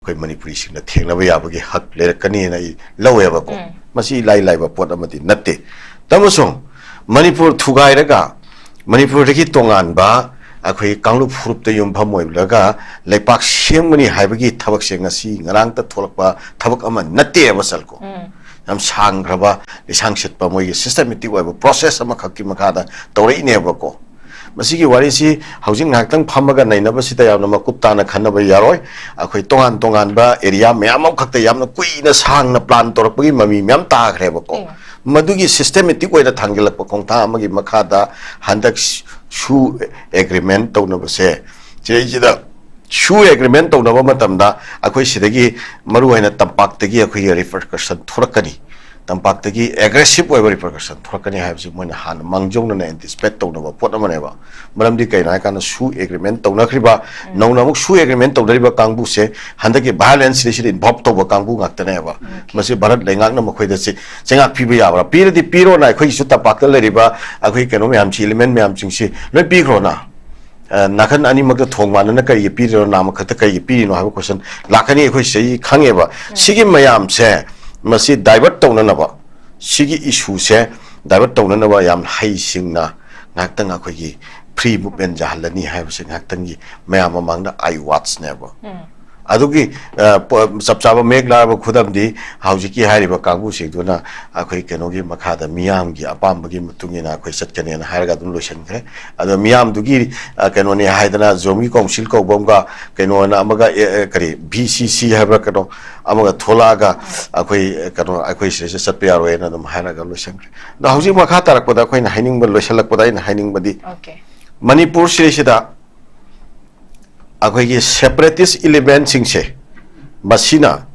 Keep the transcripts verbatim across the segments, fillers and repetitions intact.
ꯑꯩꯈꯣꯏ ꯃꯅꯤꯄꯨꯔꯤꯁꯤꯡꯅ ꯊꯦꯡꯅꯕ ꯌꯥꯕꯒꯤ ꯍꯛ ꯂꯩꯔꯛꯀꯅꯤꯅ ꯑꯩ ꯂꯧꯋꯦꯕꯀꯣ꯫ ꯎꯝ꯫ ꯃꯁꯤ ꯏꯂꯥꯏ ꯂꯥꯏꯕ ꯄꯣꯠ ꯑꯃꯗꯤ ꯅꯠꯇꯦ꯫ ꯇꯥꯃꯣꯁꯨ ꯃꯅꯤꯄꯨꯔ ꯊꯨꯒꯥꯏꯔꯒ ꯃꯅꯤꯄꯨꯔꯗꯒꯤ ꯇꯣꯉꯥꯟꯕ ꯑꯩꯈꯣꯏ ꯀꯥꯡꯂꯨꯞ ꯐꯨꯔꯨꯞꯇ ꯌꯨꯝꯐꯝ ꯑꯣꯏꯔꯒ ꯂꯩꯄꯥꯛ ꯁꯦꯝꯒꯅꯤ ꯍꯥꯏꯕꯒꯤ ꯊꯕꯛꯁꯦ ꯉꯁꯤ ꯉꯔꯥꯡꯇ ꯊꯣꯛꯂꯛꯄ ꯊꯕꯛ ꯑꯃ ꯅꯠꯇꯦꯕ, ꯆꯜꯀꯣ꯫ ꯎꯝ꯫ ꯌꯥꯝ ꯁꯥꯡꯈ꯭ꯔꯕ, ꯂꯤꯁꯥꯡ ꯁꯤꯠꯄ, ꯃꯣꯏꯒꯤ systematic ꯑꯣꯏꯕ process ꯑꯃꯈꯛꯀꯤ ꯃꯈꯥꯗ ꯇꯧꯔꯛꯏꯅꯦꯕꯀꯣ꯫ ꯃꯁꯤꯒꯤ ꯋꯥꯔꯤꯁꯤ ꯍꯧꯖꯤꯛ ꯉꯥꯏꯍꯥꯛꯇꯪ ꯐꯝꯃꯒ ꯅꯩꯅꯕꯁꯤꯗ ꯌꯥꯝꯅ ꯃꯀꯨꯞ ꯇꯥꯅ ꯈꯟꯅꯕ ꯌꯥꯔꯣꯏ꯫ ꯑꯩꯈꯣꯏ ꯇꯣꯉꯥꯟ ꯇꯣꯉꯥꯟꯕ area ꯃꯌꯥꯝ ꯑꯃꯈꯛꯇ ꯌꯥꯝꯅ ꯀꯨꯏꯅ ꯁꯥꯡꯅ plan ꯇꯧꯔꯛꯄꯒꯤ ꯃꯃꯤ ꯃꯌꯥꯝ ꯇꯥꯈ꯭ꯔꯦꯕꯀꯣ꯫ ꯎꯝ꯫ ꯃꯗꯨꯒꯤ systematic ꯑꯣꯏꯅ ꯊꯥꯡꯖꯤꯜꯂꯛꯄ ꯈꯣꯡꯊꯥꯡ ꯑꯃꯒꯤ ꯃꯈꯥꯗ ꯍꯟꯗꯛ SoO agreement ꯇꯧꯅꯕꯁꯦ, ꯁꯤꯗꯩꯁꯤꯗ SoO agreement ꯇꯧꯅꯕ ꯃꯇꯝꯗ ꯑꯩꯈꯣꯏ ꯁꯤꯗꯒꯤ ꯃꯔꯨꯑꯣꯏꯅ ꯇꯝꯄꯥꯛꯇꯒꯤ ꯑꯩꯈꯣꯏꯒꯤ repercussion ꯊꯣꯛꯂꯛꯀꯅꯤ꯫ ꯇꯝꯄꯥꯛꯇꯒꯤ aggressive ꯑꯣꯏꯕ repercussion ꯊꯣꯛꯂꯛꯀꯅꯤ ꯍꯥꯏꯕꯁꯤ ꯃꯣꯏꯅ ꯍꯥꯟꯅ ꯃꯥꯡꯖꯧꯅꯅ anticipate ꯇꯧꯅꯕ ꯄꯣꯠ ꯑꯃꯅꯦꯕ꯫ ꯃꯔꯝꯗꯤ ꯀꯩꯅꯣ ꯍꯥꯏꯀꯥꯟꯗ SoO agreement ꯇꯧꯅꯈ꯭ꯔꯤꯕ, ꯎꯝ꯫ ꯅꯧꯅ ꯑꯃꯨꯛ SoO agreement ꯇꯧꯅꯔꯤꯕ ꯀꯥꯡꯕꯨꯁꯦ ꯍꯟꯗꯛꯀꯤ violence ꯁꯤꯗ involve ꯇꯧꯕ ꯀꯥꯡꯕꯨ ꯉꯥꯛꯇꯅꯦꯕ꯫ ꯎꯝ꯫ ꯃꯁꯤ ꯚꯥꯔꯠ ꯂꯩꯉꯥꯛꯅ ꯃꯈꯣꯏꯗ ꯆꯦ-, ꯆꯩꯉꯥꯛ ꯄꯤꯕ ꯌꯥꯕ꯭ꯔꯥ? ꯄꯤꯔꯗꯤ ꯄꯤꯔꯣꯅ, ꯑꯩꯈꯣꯏꯒꯤꯁꯨ ꯇꯝꯄꯥꯛꯇ ꯂꯩꯔꯤꯕ ꯑꯩꯈꯣꯏ ꯀꯩꯅꯣ ꯃꯌꯥꯝꯁꯤ, element ꯃꯌꯥꯝꯁꯤꯡꯁꯤ ꯂꯣꯏ ꯄꯤꯈ꯭ꯔꯣꯅ꯫ ꯑ, ꯅꯥꯀꯟ ꯑꯅꯤꯃꯛꯇ ꯊꯣꯡ ꯃꯥꯟꯅꯅ ꯀꯔꯤꯒꯤ ꯄꯤꯔꯤꯅꯣ, ꯅꯥꯝꯃ ꯈꯛꯇ ꯀꯔꯤꯒꯤ ꯄꯤꯔꯤꯅꯣ ꯍꯥꯏꯕ question ꯂꯥꯛꯀꯅꯤ꯫ ꯑꯩꯈꯣꯏ ꯁꯤꯗꯒꯤ ꯈꯪꯉꯦꯕ꯫ ꯎꯝ꯫ ꯁꯤꯒꯤ ꯃꯌꯥꯝꯁꯦ, ꯃꯁꯤ divert ꯇꯧꯅꯅꯕ, ꯁꯤꯒꯤ issue ꯁꯦ divert ꯇꯧꯅꯅꯕ ꯌꯥꯝ ꯍꯩꯁꯤꯡꯅ ꯉꯥꯏꯍꯥꯛꯇꯪ ꯑꯩꯈꯣꯏꯒꯤ free movement ꯌꯥꯍꯜꯂꯅꯤ ꯍꯥꯏꯕꯁꯦ ꯉꯥꯏꯍꯥꯛꯇꯪꯒꯤ ꯃꯌꯥꯝ ꯃꯃꯥꯡꯗ eye watch ꯅꯦꯕ꯫ ꯎꯝ꯫ ꯑꯗꯨꯒꯤ, ꯑ, ꯄꯣ-, ꯆꯞ ꯆꯥꯕ ꯃꯌꯦꯛ ꯂꯥꯔꯕ ꯈꯨꯗꯝꯗꯤ ꯍꯧꯖꯤꯛꯀꯤ ꯍꯥꯏꯔꯤꯕ ꯀꯥꯡꯕꯨꯁꯤꯡꯗꯨꯅ ꯑꯩꯈꯣꯏ ꯀꯩꯅꯣꯒꯤ ꯃꯈꯥꯗ ꯃꯤꯌꯥꯝꯒꯤ ꯑꯄꯥꯝꯕꯒꯤ ꯃꯇꯨꯡ ꯏꯟꯅ ꯑꯩꯈꯣꯏ ꯆꯠꯀꯅꯦꯅ ꯍꯥꯏꯔꯒ ꯑꯗꯨꯝ ꯂꯣꯏꯁꯤꯟꯈ꯭ꯔꯦ꯫ ꯑꯗꯣ ꯃꯤꯌꯥꯝꯗꯨꯒꯤ, ꯑ, ꯀꯩꯅꯣꯅꯤ ꯍꯥꯏꯗꯅ ꯖꯣꯝꯒꯤ council ꯀꯧꯕ ꯑꯃꯒ ꯀꯩꯅꯣꯅ ꯑꯃꯒ, ꯑꯦ, ꯑꯦ, ꯀꯔꯤ, V C C ꯍꯥꯏꯕ꯭ꯔꯥ ꯀꯩꯅꯣ, ꯑꯃꯒ ꯊꯣꯛꯂꯛꯑꯒ ꯑꯩꯈꯣꯏ, ꯑ, ꯀꯩꯅꯣ, ꯑꯩꯈꯣꯏ ꯁꯤꯗꯩꯁꯤꯗ ꯆꯠꯄ ꯌꯥꯔꯣꯏꯅ ꯑꯗꯨꯝ ꯍꯥꯏꯔꯒ ꯂꯣꯏꯁꯤꯟꯈ꯭ꯔꯦ꯫ ꯑꯗꯣ ꯍꯧꯖꯤꯛ ꯃꯈꯥ ꯇꯥꯔꯛꯄꯗ ꯑꯩꯈꯣꯏꯅ ꯍꯥꯏꯅꯤꯡꯕ, ꯂꯣꯏꯁꯤꯜꯂꯛꯄꯗ ꯑꯩꯅ ꯍꯥꯏꯅꯤꯡꯕꯗꯤ, OK꯫ ꯃꯅꯤꯄꯨꯔ ꯁꯤꯗꯩꯁꯤꯗ ꯑꯩꯈꯣꯏꯒꯤ separatist element ꯁꯤꯡꯁꯦ, ꯃꯁꯤꯅ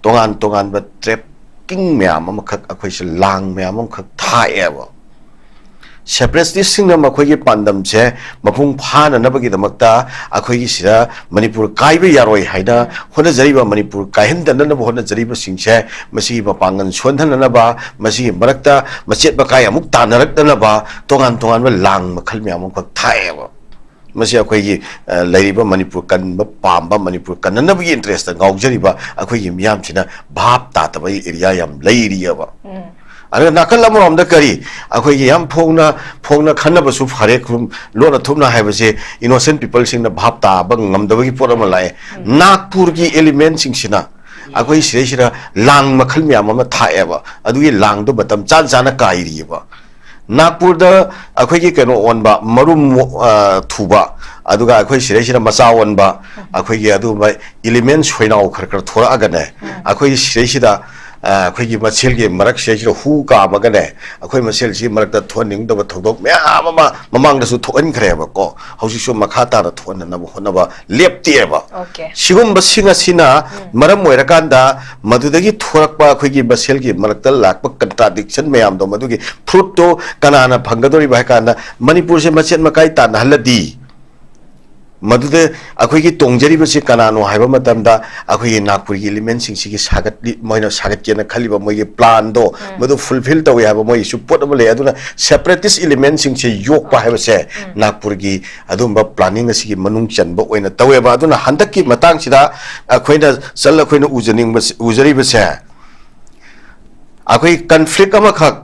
ꯇꯣꯉꯥꯟ ꯇꯣꯉꯥꯟꯕ trap ꯀꯤꯡ ꯃꯌꯥꯝ ꯑꯃꯈꯛ, ꯑꯩꯈꯣꯏꯁꯦ ꯂꯥꯡ ꯃꯌꯥꯝ ꯑꯃꯈꯛ ꯊꯥꯛꯑꯦꯕ꯫ Separatist ꯁꯤꯡꯅ ꯃꯈꯣꯏꯒꯤ ꯄꯥꯟꯗꯝꯁꯦ ꯃꯄꯨꯡ ꯐꯥꯅꯅꯕꯒꯤꯗꯃꯛꯇ ꯑꯩꯈꯣꯏꯒꯤ ꯁꯤꯗ ꯃꯅꯤꯄꯨꯔ ꯀꯥꯏꯕ ꯌꯥꯔꯣꯏ ꯍꯥꯏꯅ ꯍꯣꯠꯅꯖꯔꯤꯕ, ꯃꯅꯤꯄꯨꯔ ꯀꯥꯏꯍꯟꯗꯅꯕ ꯍꯣꯠꯅꯖꯔꯤꯕꯁꯤꯡꯁꯦ, ꯃꯁꯤꯒꯤ ꯃꯄꯥꯡꯒꯜ ꯁꯣꯟꯊꯅꯅꯕ, ꯃꯁꯤꯒꯤ ꯃꯔꯛꯇ ꯃꯆꯦꯠ ꯃꯀꯥꯏ ꯑꯃꯨꯛ ꯇꯥꯅꯔꯛꯅꯅꯕ ꯇꯣꯉꯥꯟ ꯇꯣꯉꯥꯟꯕ ꯂꯥꯡ ꯃꯈꯜ ꯃꯌꯥꯝ ꯑꯃꯈꯛ ꯊꯥꯛꯑꯦꯕ꯫ ꯃꯁꯤ ꯑꯩꯈꯣꯏꯒꯤ, ꯑ, ꯂꯩꯔꯤꯕ ꯃꯅꯤꯄꯨꯔ ꯀꯟꯕ ꯄꯥꯝꯕ, ꯃꯅꯤꯄꯨꯔ ꯀꯟꯅꯅꯕꯒꯤ interest ꯉꯥꯎꯖꯔꯤꯕ ꯑꯩꯈꯣꯏꯒꯤ ꯃꯤꯌꯥꯝꯁꯤꯅ ꯚꯥꯞ ꯇꯥꯗꯕ area ꯌꯥꯝ ꯂꯩꯔꯤꯑꯕ꯫ ꯑꯗꯨꯒ ꯅꯥꯀꯜ ꯑꯃꯔꯣꯝꯗ ꯀꯔꯤ, ꯑꯩꯈꯣꯏꯒꯤ ꯌꯥꯝ ꯐꯣꯡꯅ, ꯐꯣꯡꯅ ꯈꯟꯅꯕꯁꯨ ꯐꯔꯦ, ꯈꯨꯝ-, ꯂꯣꯟꯅ ꯊꯨꯞꯅ ꯍꯥꯏꯕꯁꯦ innocent peopleꯁꯤꯡꯅ ꯚꯥꯞ ꯇꯥꯕ ꯉꯝꯗꯕꯒꯤ ꯄꯣꯠ ꯑꯃ ꯂꯥꯛꯑꯦ꯫ ꯅꯥꯒꯄꯨꯔꯒꯤ elementꯁꯤꯡꯁꯤꯅ ꯑꯩꯈꯣꯏ ꯁꯤꯗꯩꯁꯤꯗ ꯂꯥꯡ ꯃꯈꯜ ꯃꯌꯥꯝ ꯑꯃ ꯊꯥꯛꯑꯦꯕ, ꯑꯗꯨꯒꯤ ꯂꯥꯡꯗꯣ ꯃꯇꯝ ꯆꯥ ꯆꯥꯅ ꯀꯥꯏꯔꯤꯑꯕ꯫ ꯅꯥꯒꯄꯨꯔꯗ ꯑꯩꯈꯣꯏꯒꯤ ꯀꯩꯅꯣ ꯑꯣꯟꯕ, ꯃꯔꯨꯝ, ꯑ, ꯊꯨꯕ, ꯑꯗꯨꯒ ꯑꯩꯈꯣꯏ ꯁꯤꯗꯩꯁꯤꯗ ꯃꯆꯥ ꯑꯣꯟꯕ, ꯑꯩꯈꯣꯏꯒꯤ ꯑꯗꯨꯒꯨꯝꯕ element ꯁꯣꯏꯅꯥꯎ ꯈꯔ ꯈꯔ ꯊꯣꯔꯛꯑꯒꯅꯦ, ꯑꯩꯈꯣꯏꯒꯤ ꯁꯤꯗꯩꯁꯤꯗ, ꯑ, ꯑꯩꯈꯣꯏꯒꯤ ꯃꯁꯦꯜꯒꯤ ꯃꯔꯛ ꯁꯤꯗꯩꯁꯤꯗ ꯍꯨ ꯀꯥꯝꯃꯒꯅꯦ, ꯑꯩꯈꯣꯏ ꯃꯁꯦꯜꯁꯤꯒꯤ ꯃꯔꯛꯇ ꯊꯣꯛꯍꯟꯅꯤꯡꯗꯕ ꯊꯧꯗꯣꯛ ꯃꯌꯥꯝ ꯑꯃ ꯃꯃꯥꯡꯗꯁꯨ ꯊꯣꯛꯍꯟꯈ꯭ꯔꯦꯕꯀꯣ꯫ ꯍꯧꯖꯤꯛꯁꯨ ꯃꯈꯥ ꯇꯥꯅ ꯊꯣꯛꯍꯟꯅꯅꯕ ꯍꯣꯠꯅꯕ ꯂꯦꯞꯇꯦꯕ꯫ Okay. ꯁꯤꯒꯨꯝꯕꯁꯤꯡ ꯑꯁꯤꯅ ꯃꯔꯝ ꯑꯣꯏꯔꯀꯥꯟꯗ ꯃꯗꯨꯗꯒꯤ ꯊꯣꯔꯛꯄ ꯑꯩꯈꯣꯏꯒꯤ ꯃꯁꯦꯜꯒꯤ ꯃꯔꯛꯇ ꯂꯥꯛꯄ contradiction ꯃꯌꯥꯝꯗꯣ, ꯃꯗꯨꯒꯤ fruitꯇꯣ ꯀꯅꯥꯅ ꯐꯪꯒꯗꯧꯔꯤꯕ ꯍꯥꯏ ꯀꯥꯟꯗ, ꯃꯅꯤꯄꯨꯔꯁꯦ ꯃꯆꯦꯠ ꯃꯀꯥꯏ ꯇꯥꯟꯅꯍꯜꯂꯗꯤ ꯃꯗꯨꯗ ꯑꯩꯈꯣꯏꯒꯤ ꯇꯣꯡꯖꯔꯤꯕꯁꯤ ꯀꯅꯥꯅꯣ ꯍꯥꯏꯕ ꯃꯇꯝꯗ, ꯑꯩꯈꯣꯏꯒꯤ ꯅꯥꯒꯄꯨꯔꯒꯤ elementꯁꯤꯡꯁꯤꯒꯤ ꯁꯥꯒꯠꯂꯤ, ꯃꯣꯏꯅ ꯁꯥꯒꯠꯀꯦꯅ ꯈꯜꯂꯤꯕ ꯃꯣꯏꯒꯤ planꯗꯣ ꯃꯗꯨ fulfil ꯇꯧꯏ ꯍꯥꯏꯕ ꯃꯣꯏꯒꯤꯁꯨ ꯄꯣꯠ ꯑꯃ ꯂꯩ꯫ ꯑꯗꯨꯅ separatist elementꯁꯤꯡꯁꯦ ꯌꯣꯛꯄ ꯍꯥꯏꯕꯁꯦ ꯅꯥꯒꯄꯨꯔꯒꯤ ꯑꯗꯨꯒꯨꯝꯕ planning ꯑꯁꯤꯒꯤ ꯃꯅꯨꯡ ꯆꯟꯕ ꯑꯣꯏꯅ ꯇꯧꯋꯦꯕ꯫ ꯑꯗꯨꯅ ꯍꯟꯗꯛꯀꯤ ꯃꯇꯥꯡꯁꯤꯗ ꯑꯩꯈꯣꯏꯅ ꯆꯜ ꯑꯩꯈꯣꯏꯅ ꯎꯖꯅꯤꯡꯕꯁꯦ, ꯎꯖꯔꯤꯕꯁꯦ, ꯑꯩꯈꯣꯏ conflict ꯑꯃꯈꯛ,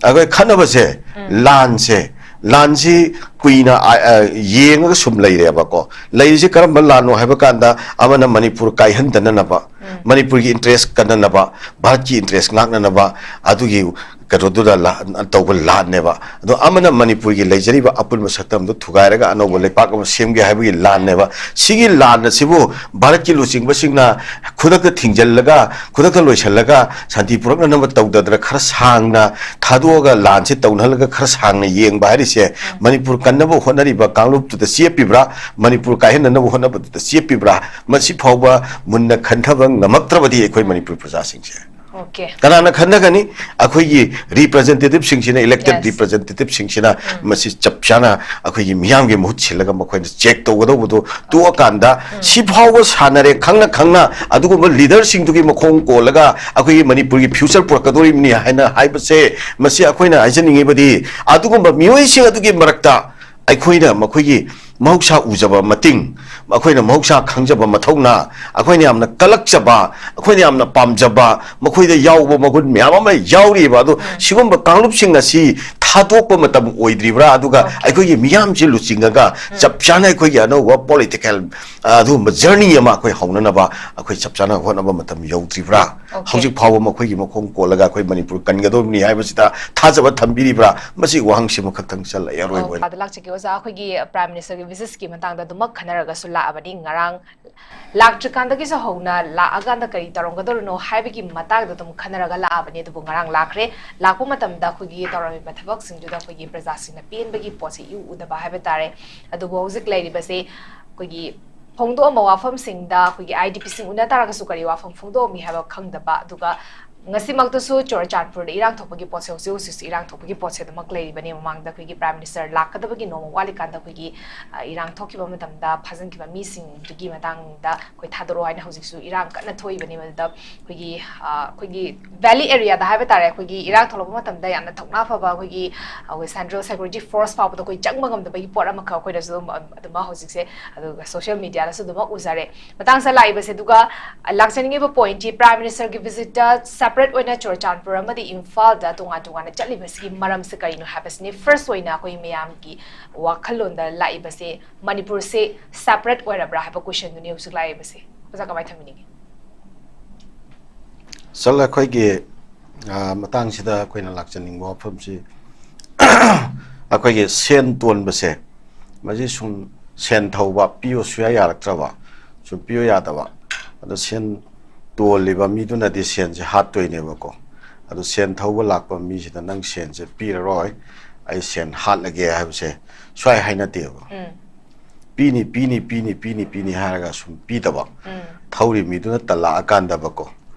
ꯑꯩꯈꯣꯏ ꯈꯠꯅꯕꯁꯦ, ꯂꯥꯟꯁꯦ, ꯂꯥꯟꯁꯤ ꯀꯨꯏꯅ, ꯑ, ꯑ, ꯌꯦꯡꯉꯒ ꯁꯨꯝ ꯂꯩꯔꯦꯕꯀꯣ꯫ ꯂꯩꯔꯤꯁꯤ ꯀꯔꯝꯕ ꯂꯥꯟꯅꯣ ꯍꯥꯏꯕ ꯀꯥꯟꯗ, ꯑꯃꯅ ꯃꯅꯤꯄꯨꯔ ꯀꯥꯏꯍꯟꯗꯅꯅꯕ, ꯃꯅꯤꯄꯨꯔꯒꯤ interest ꯀꯟꯅꯅꯕ, ꯚꯥꯔꯠꯀꯤ interest ꯉꯥꯛꯅꯅꯕ, ꯑꯗꯨꯒꯤ ꯀꯩꯅꯣꯗꯨꯗ ꯂꯥ-, ꯇꯧꯕ ꯂꯥꯟꯅꯦꯕ꯫ ꯑꯗꯣ ꯑꯃꯅ ꯃꯅꯤꯄꯨꯔꯒꯤ ꯂꯩꯖꯔꯤꯕ ꯑꯄꯨꯟꯕ ꯁꯛꯇꯝꯗꯨ ꯊꯨꯒꯥꯏꯔꯒ ꯑꯅꯧꯕ ꯂꯩꯄꯥꯛ ꯑꯃ ꯁꯦꯝꯒꯦ ꯍꯥꯏꯕꯒꯤ ꯂꯥꯟꯅꯦꯕ꯫ ꯁꯤꯒꯤ ꯂꯥꯟ ꯑꯁꯤꯕꯨ ꯚꯥꯔꯠꯀꯤ ꯂꯨꯆꯤꯡꯕꯁꯤꯡꯅ ꯈꯨꯗꯛꯇ ꯊꯤꯡꯖꯤꯜꯂꯒ, ꯈꯨꯗꯛꯇ ꯂꯣꯏꯁꯤꯜꯂꯒ ꯁꯥꯟꯇꯤ ꯄꯨꯔꯛꯅꯅꯕ ꯇꯧꯗꯗꯅ ꯈꯔ ꯁꯥꯡꯅ ꯊꯥꯗꯣꯛꯑꯒ ꯂꯥꯟꯁꯤ ꯇꯧꯅꯍꯜꯂꯒ ꯈꯔ ꯁꯥꯡꯅ ꯌꯦꯡꯕ ꯍꯥꯏꯔꯤꯁꯦ, ꯃꯅꯤꯄꯨꯔ ꯀꯟꯅꯕ ꯍꯣꯠꯅꯔꯤꯕ ꯀꯥꯡꯂꯨꯞꯇꯨꯗ ꯆꯦꯞꯄꯤꯕ꯭ꯔꯥ, ꯃꯅꯤꯄꯨꯔ ꯀꯥꯏꯍꯟꯅꯅꯕ ꯍꯣꯠꯅꯕꯗꯨꯗ ꯆꯦꯞꯄꯤꯕ꯭ꯔꯥ, ꯃꯁꯤ ꯐꯥꯎꯕ ꯃꯨꯟꯅ ꯈꯟꯊꯕ ꯉꯝꯃꯛꯇ꯭ꯔꯕꯗꯤ ꯑꯩꯈꯣꯏ ꯃꯅꯤꯄꯨꯔ ꯄ꯭ꯔꯖꯥꯁꯤꯡꯁꯦ꯫ Okay. ꯀꯅꯥꯅ ꯈꯟꯅꯒꯅꯤ? ꯑꯩꯈꯣꯏꯒꯤ representativeꯁꯤꯡꯁꯤꯅ, elected Yes. representativeꯁꯤꯡꯁꯤꯅ ꯃꯁꯤ ꯆꯞ ꯆꯥꯅ ꯑꯩꯈꯣꯏꯒꯤ ꯃꯤꯌꯥꯝꯒꯤ ꯃꯍꯨꯠ ꯁꯤꯜꯂꯒ ꯃꯈꯣꯏꯅ check ꯇꯧꯒꯗꯧꯕꯗꯣ ꯇꯣꯛꯑꯀꯥꯟꯗ, ꯁꯤ ꯐꯥꯎꯕ ꯁꯥꯟꯅꯔꯦ ꯈꯪꯅ ꯈꯪꯅ, ꯑꯗꯨꯒꯨꯝꯕ leaderꯁꯤꯡꯗꯨꯒꯤ ꯃꯈꯣꯡ ꯀꯣꯜꯂꯒ ꯑꯩꯈꯣꯏꯒꯤ ꯃꯅꯤꯄꯨꯔꯒꯤ future ꯄꯨꯔꯛꯀꯗꯧꯔꯤꯕꯅꯤ ꯍꯥꯏꯅ ꯍꯥꯏꯕꯁꯦ, ꯃꯁꯤ ꯑꯩꯈꯣꯏꯅ ꯍꯥꯏꯖꯅꯤꯡꯉꯤꯕꯗꯤ, ꯑꯗꯨꯒꯨꯝꯕ ꯃꯤꯑꯣꯏꯁꯤꯡ ꯑꯗꯨꯒꯤ ꯃꯔꯛꯇ ꯑꯩꯈꯣꯏꯅ ꯃꯈꯣꯏꯒꯤ ꯃꯍꯧꯁꯥ ꯎꯖꯕ ꯃꯇꯤꯡ, ꯑꯩꯈꯣꯏꯅ ꯃꯍꯧꯁꯥ ꯈꯪꯖꯕ ꯃꯊꯧꯅꯥ, ꯑꯩꯈꯣꯏꯅ ꯌꯥꯝꯅ ꯀꯜꯂꯛꯆꯕ, ꯑꯩꯈꯣꯏꯅ ꯌꯥꯝꯅ ꯄꯥꯝꯖꯕ, ꯃꯈꯣꯏꯗ ꯌꯥꯎꯕ ꯃꯒꯨꯟ ꯃꯌꯥꯝ ꯑꯃ ꯌꯥꯎꯔꯤꯕ꯫ ꯑꯗꯣ ꯁꯤꯒꯨꯝꯕ ꯀꯥꯡꯂꯨꯞꯁꯤꯡ ꯑꯁꯤ ꯊꯥꯗꯣꯛꯄ ꯃꯇꯝ ꯑꯣꯏꯗ꯭ꯔꯤꯕ꯭ꯔꯥ? ꯑꯗꯨꯒ ꯑꯩꯈꯣꯏꯒꯤ ꯃꯤꯌꯥꯝꯁꯤ ꯂꯨꯆꯤꯡꯉꯒ ꯆꯞ ꯆꯥꯅ ꯑꯩꯈꯣꯏꯒꯤ ꯑꯅꯧꯕ ꯄꯣꯂꯤꯇꯤꯀꯦꯜ, ꯑ, ꯑꯗꯨꯒꯨꯝꯕ ꯖꯔꯅꯤ ꯑꯃ ꯑꯩꯈꯣꯏ ꯍꯧꯅꯅꯕ ꯑꯩꯈꯣꯏ ꯆꯞ ꯆꯥꯅ ꯍꯣꯠꯅꯕ ꯃꯇꯝ ꯌꯧꯗ꯭ꯔꯤꯕ꯭ꯔꯥ? Okay. ꯍꯧꯖꯤꯛ ꯐꯥꯎꯕ ꯃꯈꯣꯏꯒꯤ ꯃꯈꯣꯡ ꯀꯣꯜꯂꯒ ꯑꯩꯈꯣꯏ ꯃꯅꯤꯄꯨꯔ ꯀꯟꯒꯗꯧꯔꯤꯕꯅꯤ ꯍꯥꯏꯕꯁꯤꯗ ꯊꯥꯖꯕ ꯊꯝꯕꯤꯔꯤꯕ꯭ꯔꯥ? ꯃꯁꯤ ꯋꯥꯍꯪꯁꯤꯃꯈꯛꯇꯪ ꯆꯜꯂ ꯑꯔꯣꯏꯕ ꯑꯣꯏꯅ꯫ ꯑꯣ, ꯑꯗ ꯂꯥꯛꯆꯒꯦ ꯑꯣꯖꯥ, ꯑꯩꯈꯣꯏꯒꯤ Prime Ministerꯒꯤ visitꯀꯤ ꯃꯇꯥꯡꯗ ꯑꯗꯨꯃꯛ ꯈꯟꯅꯔꯒꯁꯨ ꯂꯥꯛꯑꯕꯅꯤ꯫ ꯉꯔꯥꯡ ꯂꯥꯛꯇ꯭ꯔꯤꯀꯥꯟꯗꯒꯤꯁꯨ ꯍꯧꯅ ꯂꯥꯛꯑꯀꯥꯟꯗ ꯀꯔꯤ ꯇꯧꯔꯝꯒꯗꯧꯔꯤꯅꯣ ꯍꯥꯏꯕꯒꯤ ꯃꯇꯥꯡꯗ ꯑꯗꯨꯝ ꯈꯟꯅꯔꯒ ꯂꯥꯛꯑꯕꯅꯤ꯫ ꯑꯗꯨꯕꯨ ꯉꯔꯥꯡ ꯂꯥꯛꯈ꯭ꯔꯦ꯫ ꯂꯥꯛꯄ ꯃꯇꯝꯗ ꯑꯩꯈꯣꯏꯒꯤ ꯇꯧꯔꯝꯃꯤꯕ ꯊꯕꯛꯁꯤꯡꯗꯨꯗ ꯑꯩꯈꯣꯏꯒꯤ ꯄ꯭ꯔꯖꯥꯁꯤꯡꯅ ꯄꯦꯟꯕꯒꯤ ꯄꯣꯠꯁꯤ ꯏꯎ ꯎꯗꯕ ꯍꯥꯏꯕ ꯇꯥꯔꯦ꯫ ꯑꯗꯨꯕꯨ ꯍꯧꯖꯤꯛ ꯂꯩꯔꯤꯕꯁꯤ ꯑꯩꯈꯣꯏꯒꯤ ꯐꯣꯡꯗꯣꯛꯑꯝꯕ ꯋꯥꯐꯝꯁꯤꯡꯗ ꯑꯩꯈꯣꯏꯒꯤ IDPꯁꯤꯡ ꯎꯅ ꯇꯥꯔꯒꯁꯨ ꯀꯔꯤ ꯋꯥꯐꯝ ꯐꯣꯡꯗꯣꯛꯑꯝꯃꯤ ꯍꯥꯏꯕ ꯈꯪꯗꯕ, ꯑꯗꯨꯒ ꯉꯁꯤꯃꯛꯇꯁꯨ ꯆꯨꯔꯆꯥꯟꯄꯨꯔꯗ ꯏꯔꯥꯡ ꯊꯣꯛꯄꯒꯤ ꯄꯣꯠꯁꯦ ꯍꯧꯖꯤꯛ ꯍꯧꯖꯤꯛꯁꯨ ꯏꯔꯥꯡ ꯊꯣꯛꯄꯒꯤ ꯄꯣꯠꯁꯦ ꯑꯗꯨꯃꯛ ꯂꯩꯔꯤꯕꯅꯤ꯫ ꯃꯃꯥꯡꯗ ꯑꯩꯈꯣꯏꯒꯤ Prime Minister ꯂꯥꯛꯀꯗꯕꯒꯤ ꯅꯣꯡꯃ ꯋꯥꯠꯂꯤꯀꯥꯟꯗ ꯑꯩꯈꯣꯏꯒꯤ, ꯑ, ꯏꯔꯥꯡ ꯊꯣꯛꯈꯤꯕ ꯃꯇꯝꯗ ꯐꯥꯖꯤꯟꯈꯤꯕ ꯃꯤꯁꯤꯡꯗꯨꯒꯤ ꯃꯇꯥꯡꯗ ꯑꯩꯈꯣꯏ ꯊꯥꯗꯣꯔꯛꯑꯣ ꯍꯥꯏꯅ ꯍꯧꯖꯤꯛꯁꯨ ꯏꯔꯥꯡ ꯀꯟꯅ ꯊꯣꯛꯏꯕꯅꯤ꯫ ꯃꯗꯨꯗ ꯑꯩꯈꯣꯏꯒꯤ, ꯑ, ꯑꯩꯈꯣꯏꯒꯤ valley areaꯗ ꯍꯥꯏꯕ ꯇꯥꯔꯦ, ꯑꯩꯈꯣꯏꯒꯤ ꯏꯔꯥꯡ ꯊꯣꯛꯂꯛꯄ ꯃꯇꯝꯗ ꯌꯥꯝꯅ ꯊꯧꯅꯥ ꯐꯕ ꯑꯩꯈꯣꯏꯒꯤ, ꯑꯩꯈꯣꯏ Central Security Force ꯐꯥꯎꯕꯗ ꯑꯩꯈꯣꯏ ꯆꯪꯕ ꯉꯝꯗꯕꯒꯤ ꯄꯣꯠ ꯑꯃꯈꯛ ꯑꯩꯈꯣꯏꯅꯁꯨ ꯑꯗꯨꯝ, ꯑꯗꯨꯃꯛ ꯍꯧꯖꯤꯛꯁꯦ, ꯑꯗꯨꯒ social mediaꯗꯁꯨ ꯑꯗꯨꯃꯛ ꯎꯖꯔꯦ꯫ ꯃꯇꯥꯡꯁꯤꯗ ꯂꯥꯛꯏꯕꯁꯦ꯫ ꯑꯗꯨꯒ, ꯑ, ꯂꯥꯛꯆꯅꯤꯡꯉꯤꯕ pointꯁꯤ Prime Ministerꯒꯤ visitꯇ separate ꯑꯣꯏꯅ ꯆꯨꯔꯆꯥꯟꯄꯨꯔ ꯑꯃꯗꯤ ꯏꯝꯐꯥꯜꯗ ꯇꯣꯉꯥꯟ ꯇꯣꯉꯥꯟꯅ ꯆꯠꯂꯤꯕꯁꯤ ꯃꯔꯝꯁꯤ ꯀꯔꯤꯅꯣ ꯍꯥꯏꯕꯁꯤꯅꯤ꯫ First ꯑꯣꯏꯅ ꯑꯩꯈꯣꯏ ꯃꯌꯥꯝꯒꯤ ꯋꯥꯈꯜꯂꯣꯟꯗ ꯂꯥꯛꯏꯕꯁꯦ, ꯃꯅꯤꯄꯨꯔꯁꯦ separate ꯑꯣꯏꯔꯕ꯭ꯔꯥ ꯍꯥꯏꯕ questionꯗꯨꯅꯤ ꯍꯧꯖꯤꯛ ꯂꯥꯛꯏꯕꯁꯦ꯫ ꯑꯣꯖꯥ, ꯀꯃꯥꯏꯅ ꯊꯝꯕꯤꯅꯤꯡꯉꯤ? ꯆꯜ, ꯑꯩꯈꯣꯏꯒꯤ, ꯑ, ꯃꯇꯥꯡꯁꯤꯗ ꯑꯩꯈꯣꯏꯅ ꯂꯥꯛꯆꯅꯤꯡꯕ ꯋꯥꯐꯝꯁꯤ, ꯑꯩꯈꯣꯏꯒꯤ ꯁꯦꯟ ꯇꯣꯟꯕꯁꯦ, ꯃꯁꯤ ꯁꯨꯝ ꯁꯦꯟ ꯊꯧꯕ ꯄꯤꯌꯨ ꯁꯨꯌꯥ ꯌꯥꯔꯛꯇ꯭ꯔꯕ, ꯁꯨꯝ ꯄꯤꯌꯨ ꯌꯥꯗꯕ, ꯑꯗꯣ ꯁꯦꯟ ꯇꯣꯜꯂꯤꯕ ꯃꯤꯗꯨꯅꯗꯤ ꯁꯦꯟꯁꯦ ꯍꯥꯠꯇꯣꯏꯅꯦꯕꯀꯣ꯫ ꯑꯗꯣ ꯁꯦꯟ ꯊꯧꯕ ꯂꯥꯛꯄ ꯃꯤꯁꯤꯗ "ꯅꯪ ꯁꯦꯟꯁꯦ ꯄꯤꯔꯔꯣꯏ, ꯑꯩ ꯁꯦꯟ ꯍꯥꯠꯂꯒꯦ" ꯍꯥꯏꯕꯁꯦ ꯁ꯭ꯋꯥꯏ ꯍꯥꯏꯅꯗꯦꯕ꯫ ꯎꯝ꯫ ꯄꯤꯅꯤ, ꯄꯤꯅꯤ, ꯄꯤꯅꯤ, ꯄꯤꯅꯤ, ꯄꯤꯅꯤ ꯍꯥꯏꯔꯒ ꯁꯨꯝ ꯄꯤꯗꯕ꯫ ꯎꯝ꯫ ꯊꯧꯔꯤ ꯃꯤꯗꯨꯅ ꯇꯜꯂꯛꯑꯀꯥꯟꯗꯕꯀꯣ,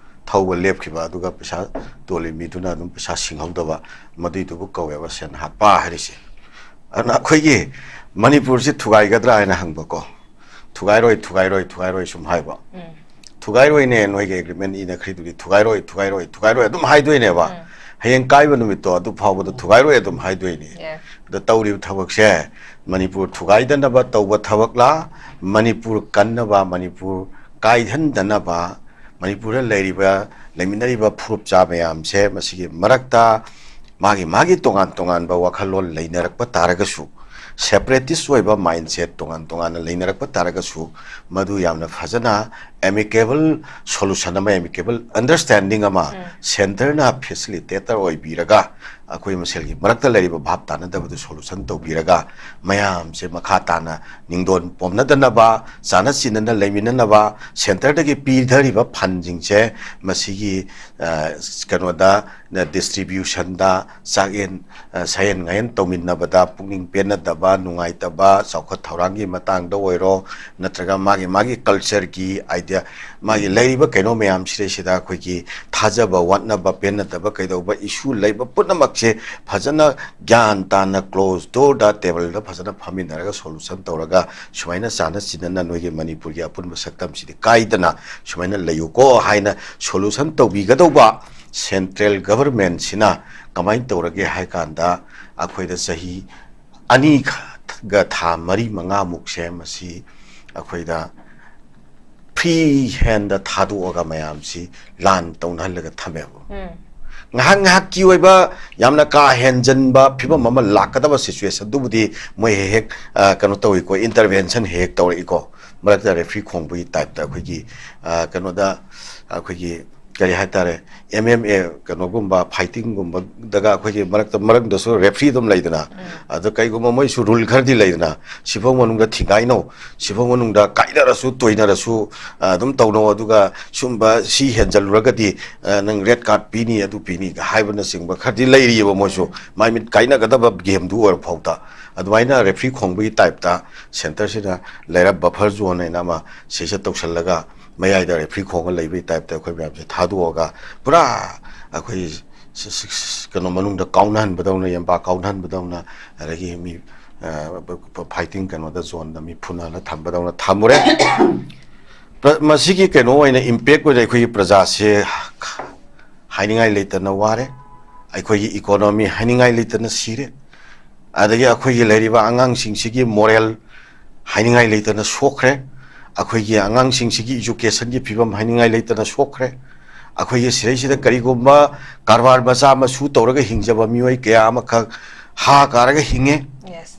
ꯊꯧꯕ ꯂꯦꯞꯈꯤꯕ, ꯑꯗꯨꯒ ꯄꯩꯁꯥ ꯇꯣꯜꯂꯤ ꯃꯤꯗꯨꯅ ꯑꯗꯨꯝ ꯄꯩꯁꯥ ꯁꯤꯡꯍꯧꯗꯕ, ꯃꯗꯨꯏꯗꯨꯕꯨ ꯀꯧꯋꯦꯕ ꯁꯦꯟ ꯍꯥꯠꯄ ꯍꯥꯏꯔꯤꯁꯦ꯫ ꯑꯗꯨꯅ ꯑꯩꯈꯣꯏꯒꯤ ꯃꯅꯤꯄꯨꯔꯁꯤ ꯊꯨꯒꯥꯏꯒꯗ꯭ꯔꯥ ꯍꯥꯏꯅ ꯍꯪꯕꯀꯣ, "ꯊꯨꯒꯥꯏꯔꯣꯏ, ꯊꯨꯒꯥꯏꯔꯣꯏ, ꯊꯨꯒꯥꯏꯔꯣꯏ" ꯁꯨꯝ ꯍꯥꯏꯕ꯫ ꯎꯝ꯫ "ꯊꯨꯒꯥꯏꯔꯣꯏꯅꯦ, ꯅꯣꯏꯒꯤ agreement ꯏꯅꯈ꯭ꯔꯤꯗꯨꯗꯤ ꯊꯨꯒꯥꯏꯔꯣꯏ, ꯊꯨꯒꯥꯏꯔꯣꯏ, ꯊꯨꯒꯥꯏꯔꯣꯏ" ꯑꯗꯨꯝ ꯍꯥꯏꯗꯣꯏꯅꯦꯕ꯫ ꯎꯝ꯫ ꯍꯌꯦꯡ ꯀꯥꯏꯕ ꯅꯨꯃꯤꯠꯇꯣ ꯑꯗꯨ ꯐꯥꯎꯕꯗ ꯊꯨꯒꯥꯏꯔꯣꯏ ꯑꯗꯨꯝ ꯍꯥꯏꯗꯣꯏꯅꯤ꯫ ꯑꯗ ꯇꯧꯔꯤꯕ ꯊꯕꯛꯁꯦ ꯃꯅꯤꯄꯨꯔ ꯊꯨꯒꯥꯏꯗꯅꯕ ꯇꯧꯕ ꯊꯕꯛꯂꯥ, ꯃꯅꯤꯄꯨꯔ ꯀꯟꯅꯕ, ꯃꯅꯤꯄꯨꯔ ꯀꯥꯏꯍꯟꯗꯅꯕ, ꯃꯅꯤꯄꯨꯔꯗ ꯂꯩꯔꯤꯕ, ꯂꯩꯃꯤꯟꯅꯔꯤꯕ ꯐꯨꯔꯨꯞꯆꯥ ꯃꯌꯥꯝꯁꯦ ꯃꯁꯤꯒꯤ ꯃꯔꯛꯇ ꯃꯥꯒꯤ ꯃꯥꯒꯤ ꯇꯣꯉꯥꯟ ꯇꯣꯉꯥꯟꯕ ꯋꯥꯈꯜꯂꯣꯟ ꯂꯩꯅꯔꯛꯄ ꯇꯥꯔꯒꯁꯨ, separatist ꯑꯣꯏꯕ mindset ꯇꯣꯉꯥꯟ ꯇꯣꯉꯥꯟꯅ ꯂꯩꯅꯔꯛꯄ ꯇꯥꯔꯒꯁꯨ, ꯃꯗꯨ ꯌꯥꯝꯅ ꯐꯖꯅ amicable solution ꯑꯃ, amicable understanding ꯑꯃ centreꯅ facilitator ꯑꯣꯏꯕꯤꯔꯒ, ꯑꯩꯈꯣꯏ ꯃꯁꯦꯜꯒꯤ ꯃꯔꯛꯇ ꯂꯩꯔꯤꯕ ꯚꯥꯞ ꯇꯥꯅꯗꯕꯗꯨ solution ꯇꯧꯕꯤꯔꯒ, ꯃꯌꯥꯝꯁꯦ ꯃꯈꯥ ꯇꯥꯅ ꯅꯤꯡꯗꯣꯟ ꯄꯣꯝꯅꯗꯅꯕ, ꯆꯥꯟꯅ ꯆꯤꯟꯅꯅ ꯂꯩꯃꯤꯟꯅꯅꯕ, centreꯗꯒꯤ ꯄꯤꯊꯔꯤꯕ fundꯁꯤꯡꯁꯦ ꯃꯁꯤꯒꯤ, ꯑ, ꯀꯩꯅꯣꯗ, distributionꯗ, ꯆꯥꯛꯌꯦꯟ, ꯑ, ꯁꯥꯌꯦꯟ ꯉꯥꯌꯦꯟ ꯇꯧꯃꯤꯟꯅꯕꯗ ꯄꯨꯛꯅꯤꯡ ꯄꯦꯟꯅꯗꯕ, ꯅꯨꯡꯉꯥꯏꯇꯕ, ꯆꯥꯎꯈꯠ ꯊꯧꯔꯥꯡꯒꯤ ꯃꯇꯥꯡꯗ ꯑꯣꯏꯔꯣ, ꯅꯠꯇ꯭ꯔꯒ ꯃꯥꯒꯤ ꯃꯥꯒꯤ cultureꯒꯤ idea, ꯃꯥꯒꯤ ꯂꯩꯔꯤꯕ ꯀꯩꯅꯣ ꯃꯌꯥꯝꯁꯤꯗꯩꯁꯤꯗ ꯑꯩꯈꯣꯏꯒꯤ ꯊꯥꯖꯕ ꯋꯥꯠꯅꯕ, ꯄꯦꯟꯅꯗꯕ ꯀꯩꯗꯧꯕ issue ꯂꯩꯕ ꯄꯨꯝꯅꯃꯛꯁꯦ ꯐꯖꯅ ꯒ꯭ꯌꯥꯟ ꯇꯥꯅ close doorꯗ tableꯗ ꯐꯖꯅ ꯐꯝꯃꯤꯟꯅꯔꯒ solution ꯇꯧꯔꯒ, ꯁꯨꯃꯥꯏꯅ ꯆꯥꯟꯅ ꯆꯤꯟꯅꯅ ꯅꯣꯏꯒꯤ ꯃꯅꯤꯄꯨꯔꯒꯤ ꯑꯄꯨꯟꯕ ꯁꯛꯇꯝꯁꯤꯗꯤ ꯀꯥꯏꯗꯅ ꯁꯨꯃꯥꯏꯅ ꯂꯩꯌꯨꯀꯣ ꯍꯥꯏꯅ solution ꯇꯧꯕꯤꯒꯗꯧꯕ central governmentꯁꯤꯅ ꯀꯃꯥꯏꯅ ꯇꯧꯔꯒꯦ ꯍꯥꯏ ꯀꯥꯟꯗ, ꯑꯩꯈꯣꯏꯗ ꯆꯍꯤ ꯑꯅꯤꯒ ꯊꯥ ꯃꯔꯤ ꯃꯉꯥꯃꯨꯛꯁꯦ ꯃꯁꯤ ꯑꯩꯈꯣꯏꯗ free handꯗ ꯊꯥꯗꯣꯛꯑꯒ ꯃꯌꯥꯝꯁꯤ ꯂꯥꯟ ꯇꯧꯅꯍꯜꯂꯒ ꯊꯝꯃꯦꯕ꯫ ꯉꯥꯏꯍꯥꯛ ꯉꯥꯏꯍꯥꯛꯀꯤ ꯑꯣꯏꯕ ꯌꯥꯝꯅ ꯀꯥ ꯍꯦꯟꯖꯟꯕ ꯐꯤꯕꯝ ꯑꯃ ꯂꯥꯛꯀꯗꯕ situationꯗꯨꯕꯨꯗꯤ ꯃꯣꯏ ꯍꯦꯛ ꯍꯦꯛ, ꯑ, ꯀꯩꯅꯣ ꯇꯧꯏꯀꯣ, intervention ꯍꯦꯛ ꯍꯦꯛ ꯇꯧꯔꯛꯏꯀꯣ꯫ ꯃꯔꯛꯇ referee ꯈꯣꯡꯕꯒꯤ typeꯇ ꯑꯩꯈꯣꯏꯒꯤ, ꯑ, ꯀꯩꯅꯣꯗ ꯑꯩꯈꯣꯏꯒꯤ ꯀꯔꯤ ꯍꯥꯏꯇꯥꯔꯦ, M M A ꯀꯩꯅꯣꯒꯨꯝꯕ fightingꯒꯨꯝꯕꯗꯒ ꯑꯩꯈꯣꯏꯒꯤ ꯃꯔꯛꯇ, ꯃꯔꯛꯇꯁꯨ referee ꯑꯗꯨꯝ ꯂꯩꯗꯅ, ꯑꯗꯣ ꯀꯩꯒꯨꯝꯕ ꯃꯣꯏꯁꯨ rule ꯈꯔꯗꯤ ꯂꯩꯗꯅ, ꯁꯤꯐꯧ ꯃꯅꯨꯡꯗ ꯊꯤꯡꯒꯥꯏꯅꯧ, ꯁꯤꯐꯧ ꯃꯅꯨꯡꯗ ꯀꯥꯏꯅꯔꯁꯨ ꯇꯣꯏꯅꯔꯁꯨ, ꯑ, ꯑꯗꯨꯝ ꯇꯧꯅꯧ, ꯑꯗꯨꯒ ꯁꯨꯝꯕ ꯁꯤ ꯍꯦꯟꯖꯜꯂꯨꯔꯒꯗꯤ, ꯑ, ꯅꯪ red card ꯄꯤꯅꯤ, ꯑꯗꯨ ꯄꯤꯅꯤ ꯍꯥꯏꯕꯅꯆꯤꯡꯕ ꯈꯔꯗꯤ ꯂꯩꯔꯤꯑꯕ ꯃꯣꯏꯁꯨ, ꯃꯥꯏ ꯃꯤꯠ ꯀꯥꯏꯅꯒꯗꯕ gameꯗꯨ ꯑꯣꯏꯔ ꯐꯥꯎꯗ꯫ ꯑꯗꯨꯃꯥꯏꯅ referee ꯈꯣꯡꯕꯒꯤ typeꯇ centreꯁꯤꯗ ꯂꯩꯔ buffer zone ꯍꯥꯏꯅ ꯑꯃ ꯁꯤꯁꯦ ꯇꯧꯁꯜꯂꯒ, ꯃꯌꯥꯏꯗ referee ꯈꯣꯡꯉ ꯂꯩꯕꯒꯤ typeꯇ ꯑꯩꯈꯣꯏ ꯃꯌꯥꯝꯁꯦ ꯊꯥꯗꯣꯛꯑꯒ, ꯄꯨꯔꯥ ꯑꯩꯈꯣꯏ ꯁ-, ꯁ-, ꯁ-, ꯀꯩꯅꯣ ꯃꯅꯨꯡꯗ ꯀꯥꯎꯅꯍꯟꯕꯗꯧꯅ, ꯌꯦꯝꯕꯥ ꯀꯥꯎꯅꯍꯟꯕꯗꯧꯅ, ꯑꯗꯒꯤ ꯃꯤ, ꯑ, fighting ꯀꯩꯅꯣꯗ zoneꯗ ꯃꯤ ꯐꯨꯅꯍꯜꯂ ꯊꯝꯕꯗꯧꯅ ꯊꯝꯃꯨꯔꯦ꯫ ꯄ꯭ꯔ-, ꯃꯁꯤꯒꯤ ꯀꯩꯅꯣ ꯑꯣꯏꯅ impact ꯑꯣꯏꯅ ꯑꯩꯈꯣꯏꯒꯤ ꯄ꯭ꯔꯖꯥꯁꯦ ꯍꯥꯏꯅꯤꯡꯉꯥꯏ ꯂꯩꯇꯅ ꯋꯥꯔꯦ꯫ ꯑꯩꯈꯣꯏꯒꯤ ꯏꯀꯣꯅꯣꯃꯤ ꯍꯥꯏꯅꯤꯡꯉꯥꯏ ꯂꯩꯇꯅ ꯁꯤꯔꯦ꯫ ꯑꯗꯒꯤ ꯑꯩꯈꯣꯏꯒꯤ ꯂꯩꯔꯤꯕ ꯑꯉꯥꯡꯁꯤꯡꯁꯤꯒꯤ ꯃꯣꯔꯦꯜ ꯍꯥꯏꯅꯤꯡꯉꯥꯏ ꯂꯩꯇꯅ ꯁꯣꯛꯈ꯭ꯔꯦ꯫ ꯑꯩꯈꯣꯏꯒꯤ ꯑꯉꯥꯡꯁꯤꯡꯁꯤꯒꯤ ꯏꯖꯨꯀꯦꯁꯟꯒꯤ ꯐꯤꯕꯝ ꯍꯥꯏꯅꯤꯡꯉꯥꯏ ꯂꯩꯇꯅ ꯁꯣꯛꯈ꯭ꯔꯦ꯫ ꯑꯩꯈꯣꯏꯒꯤ ꯁꯤꯗꯩꯁꯤꯗ ꯀꯔꯤꯒꯨꯝꯕ ꯀꯔꯕꯥꯔ ꯃꯆꯥ ꯃꯁꯨ ꯇꯧꯔꯒ ꯍꯤꯡꯖꯕ ꯃꯤꯑꯣꯏ ꯀꯌꯥ ꯑꯃꯈꯛ ꯍꯥ ꯀꯥꯔꯒ ꯍꯤꯡꯉꯦ꯫ Yes.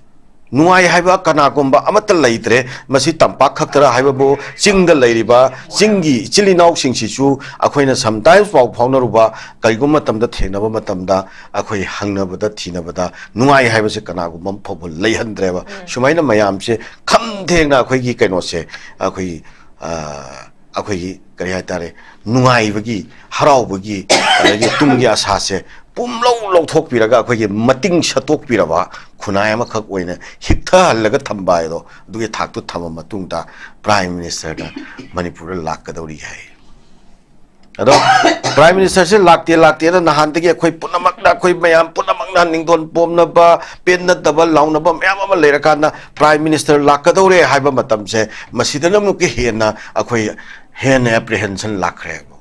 ꯅꯨꯡꯉꯥꯏ ꯍꯥꯏꯕ ꯀꯅꯥꯒꯨꯝꯕ ꯑꯃꯠꯇ ꯂꯩꯇ꯭ꯔꯦ꯫ ꯃꯁꯤ ꯇꯝꯄꯥꯛ ꯈꯛꯇꯔ ꯍꯥꯏꯕꯕꯨ, ꯆꯤꯡꯗ ꯂꯩꯔꯤꯕ ꯆꯤꯡꯒꯤ ꯏꯆꯤꯜ ꯏꯅꯥꯎꯁꯤꯡꯁꯤꯁꯨ ꯑꯩꯈꯣꯏꯅ ꯁꯝꯇꯥꯏꯝꯁ ꯄꯥꯎ ꯐꯥꯎꯅꯔꯨꯕ, ꯀꯔꯤꯒꯨꯝꯕ ꯃꯇꯝꯗ ꯊꯦꯡꯅꯕ ꯃꯇꯝꯗ ꯑꯩꯈꯣꯏ ꯍꯪꯅꯕꯗ ꯊꯤꯅꯕꯗ ꯅꯨꯡꯉꯥꯏ ꯍꯥꯏꯕꯁꯦ ꯀꯅꯥꯒꯨꯝꯕ ꯑꯃ ꯐꯥꯎꯕ ꯂꯩꯍꯟꯗ꯭ꯔꯦꯕ꯫ ꯁꯨꯃꯥꯏꯅ ꯃꯌꯥꯝꯁꯦ ꯈꯝ ꯊꯦꯡꯅ ꯑꯩꯈꯣꯏꯒꯤ ꯀꯩꯅꯣꯁꯦ, ꯑꯩꯈꯣꯏꯒꯤ, ꯑ, ꯑꯩꯈꯣꯏꯒꯤ ꯀꯔꯤ ꯍꯥꯏꯇꯥꯔꯦ, ꯅꯨꯡꯉꯥꯏꯕꯒꯤ, ꯍꯔꯥꯎꯕꯒꯤ, ꯑꯗꯒꯤ ꯇꯨꯡꯒꯤ ꯑꯁꯥꯁꯦ ꯄꯨꯝꯂꯧ ꯂꯧꯊꯣꯛꯄꯤꯔꯒ ꯑꯩꯈꯣꯏꯒꯤ ꯃꯇꯤꯡ ꯁꯠꯇꯣꯛꯄꯤꯔꯕ ꯈꯨꯟꯅꯥꯏ ꯑꯃꯈꯛ ꯑꯣꯏꯅ ꯍꯤꯛꯊꯍꯜꯂꯒ ꯊꯝꯕ ꯍꯥꯏꯗꯣ, ꯑꯗꯨꯒꯤ ꯊꯥꯛꯇꯨ ꯊꯝꯃ ꯃꯇꯨꯡꯗ ꯄ꯭ꯔꯥꯏꯝ ꯃꯤꯅꯤꯁꯇꯔꯅ ꯃꯅꯤꯄꯨꯔꯗ ꯂꯥꯛꯀꯗꯧꯔꯤ ꯍꯥꯏ꯫ ꯑꯗꯣ ꯄ꯭ꯔꯥꯏꯝ ꯃꯤꯅꯤꯁꯇꯔꯁꯦ ꯂꯥꯛꯇꯦ ꯂꯥꯛꯇꯦꯅ ꯅꯍꯥꯟꯗꯒꯤ ꯑꯩꯈꯣꯏ ꯄꯨꯝꯅꯃꯛꯅ, ꯑꯩꯈꯣꯏ ꯃꯌꯥꯝ ꯄꯨꯝꯅꯃꯛꯅ ꯅꯤꯡꯗꯣꯟ ꯄꯣꯝꯅꯕ, ꯄꯦꯟꯅꯗꯕ, ꯂꯥꯎꯅꯕ ꯃꯌꯥꯝ ꯑꯃ ꯂꯩꯔꯀꯥꯟꯗ ꯄ꯭ꯔꯥꯏꯝ ꯃꯤꯅꯤꯁꯇꯔ ꯂꯥꯛꯀꯗꯧꯔꯦ ꯍꯥꯏꯕ ꯃꯇꯝꯁꯦ, ꯃꯁꯤꯗꯅ ꯑꯃꯨꯛꯀ ꯍꯦꯟꯅ ꯑꯩꯈꯣꯏ ꯍꯦꯟꯅ ꯑꯦꯄ꯭ꯔꯤꯍꯦꯟꯁꯟ ꯂꯥꯛꯈ꯭ꯔꯦꯕ꯫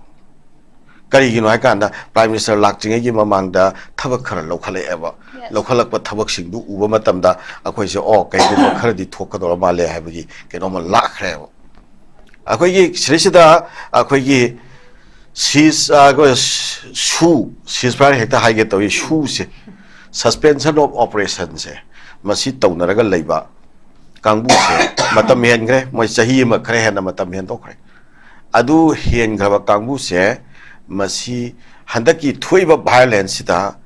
ꯀꯔꯤꯒꯤꯅꯣ ꯍꯥꯏꯀꯥꯟꯗ ꯄ꯭ꯔꯥꯏꯝ ꯃꯤꯅꯤꯁꯇꯔ ꯂꯥꯛꯇ꯭ꯔꯤꯉꯩꯒꯤ ꯃꯃꯥꯡꯗ ꯊꯕꯛ ꯈꯔ ꯂꯧꯈꯠꯂꯛꯑꯦꯕ꯫ Yes. ꯂꯧꯈꯠꯂꯛꯄ ꯊꯕꯛꯁꯤꯡꯗꯨ ꯎꯕ ꯃꯇꯝꯗ ꯑꯩꯈꯣꯏꯁꯦ, ꯑꯣ, ꯀꯩꯒꯨꯝꯕ ꯈꯔꯗꯤ ꯊꯣꯛꯀꯗꯧꯔ ꯃꯥꯜꯂꯦ ꯍꯥꯏꯕꯒꯤ ꯀꯩꯅꯣꯝꯃ ꯂꯥꯛꯈ꯭ꯔꯦꯕ꯫ ꯑꯩꯈꯣꯏꯒꯤ ꯁꯤꯗꯩꯁꯤꯗ ꯑꯩꯈꯣꯏꯒꯤ ꯁꯤꯁ, ꯑ, ꯑꯩꯈꯣꯏ ꯁꯨ, ceasefire ꯍꯦꯛꯇ ꯍꯥꯏꯒꯦ ꯇꯧꯏ, ꯁꯨꯁꯦ, suspension of operationꯁꯦ, ꯃꯁꯤ ꯇꯧꯅꯔꯒ ꯂꯩꯕ ꯀꯥꯡꯕꯨꯁꯦ ꯃꯇꯝ ꯍꯦꯟꯈ꯭ꯔꯦ, ꯃꯣꯏ ꯆꯍꯤ ꯑꯃ ꯈꯔ ꯍꯦꯟꯅ ꯃꯇꯝ ꯍꯦꯟꯗꯣꯛꯈ꯭ꯔꯦ꯫ ꯑꯗꯨ ꯍꯦꯟꯈ꯭ꯔꯕ ꯀꯥꯡꯕꯨꯁꯦ, ꯃꯁꯤ ꯍꯟꯗꯛꯀꯤ ꯊꯣꯛꯏꯕ violenceꯁꯤꯗ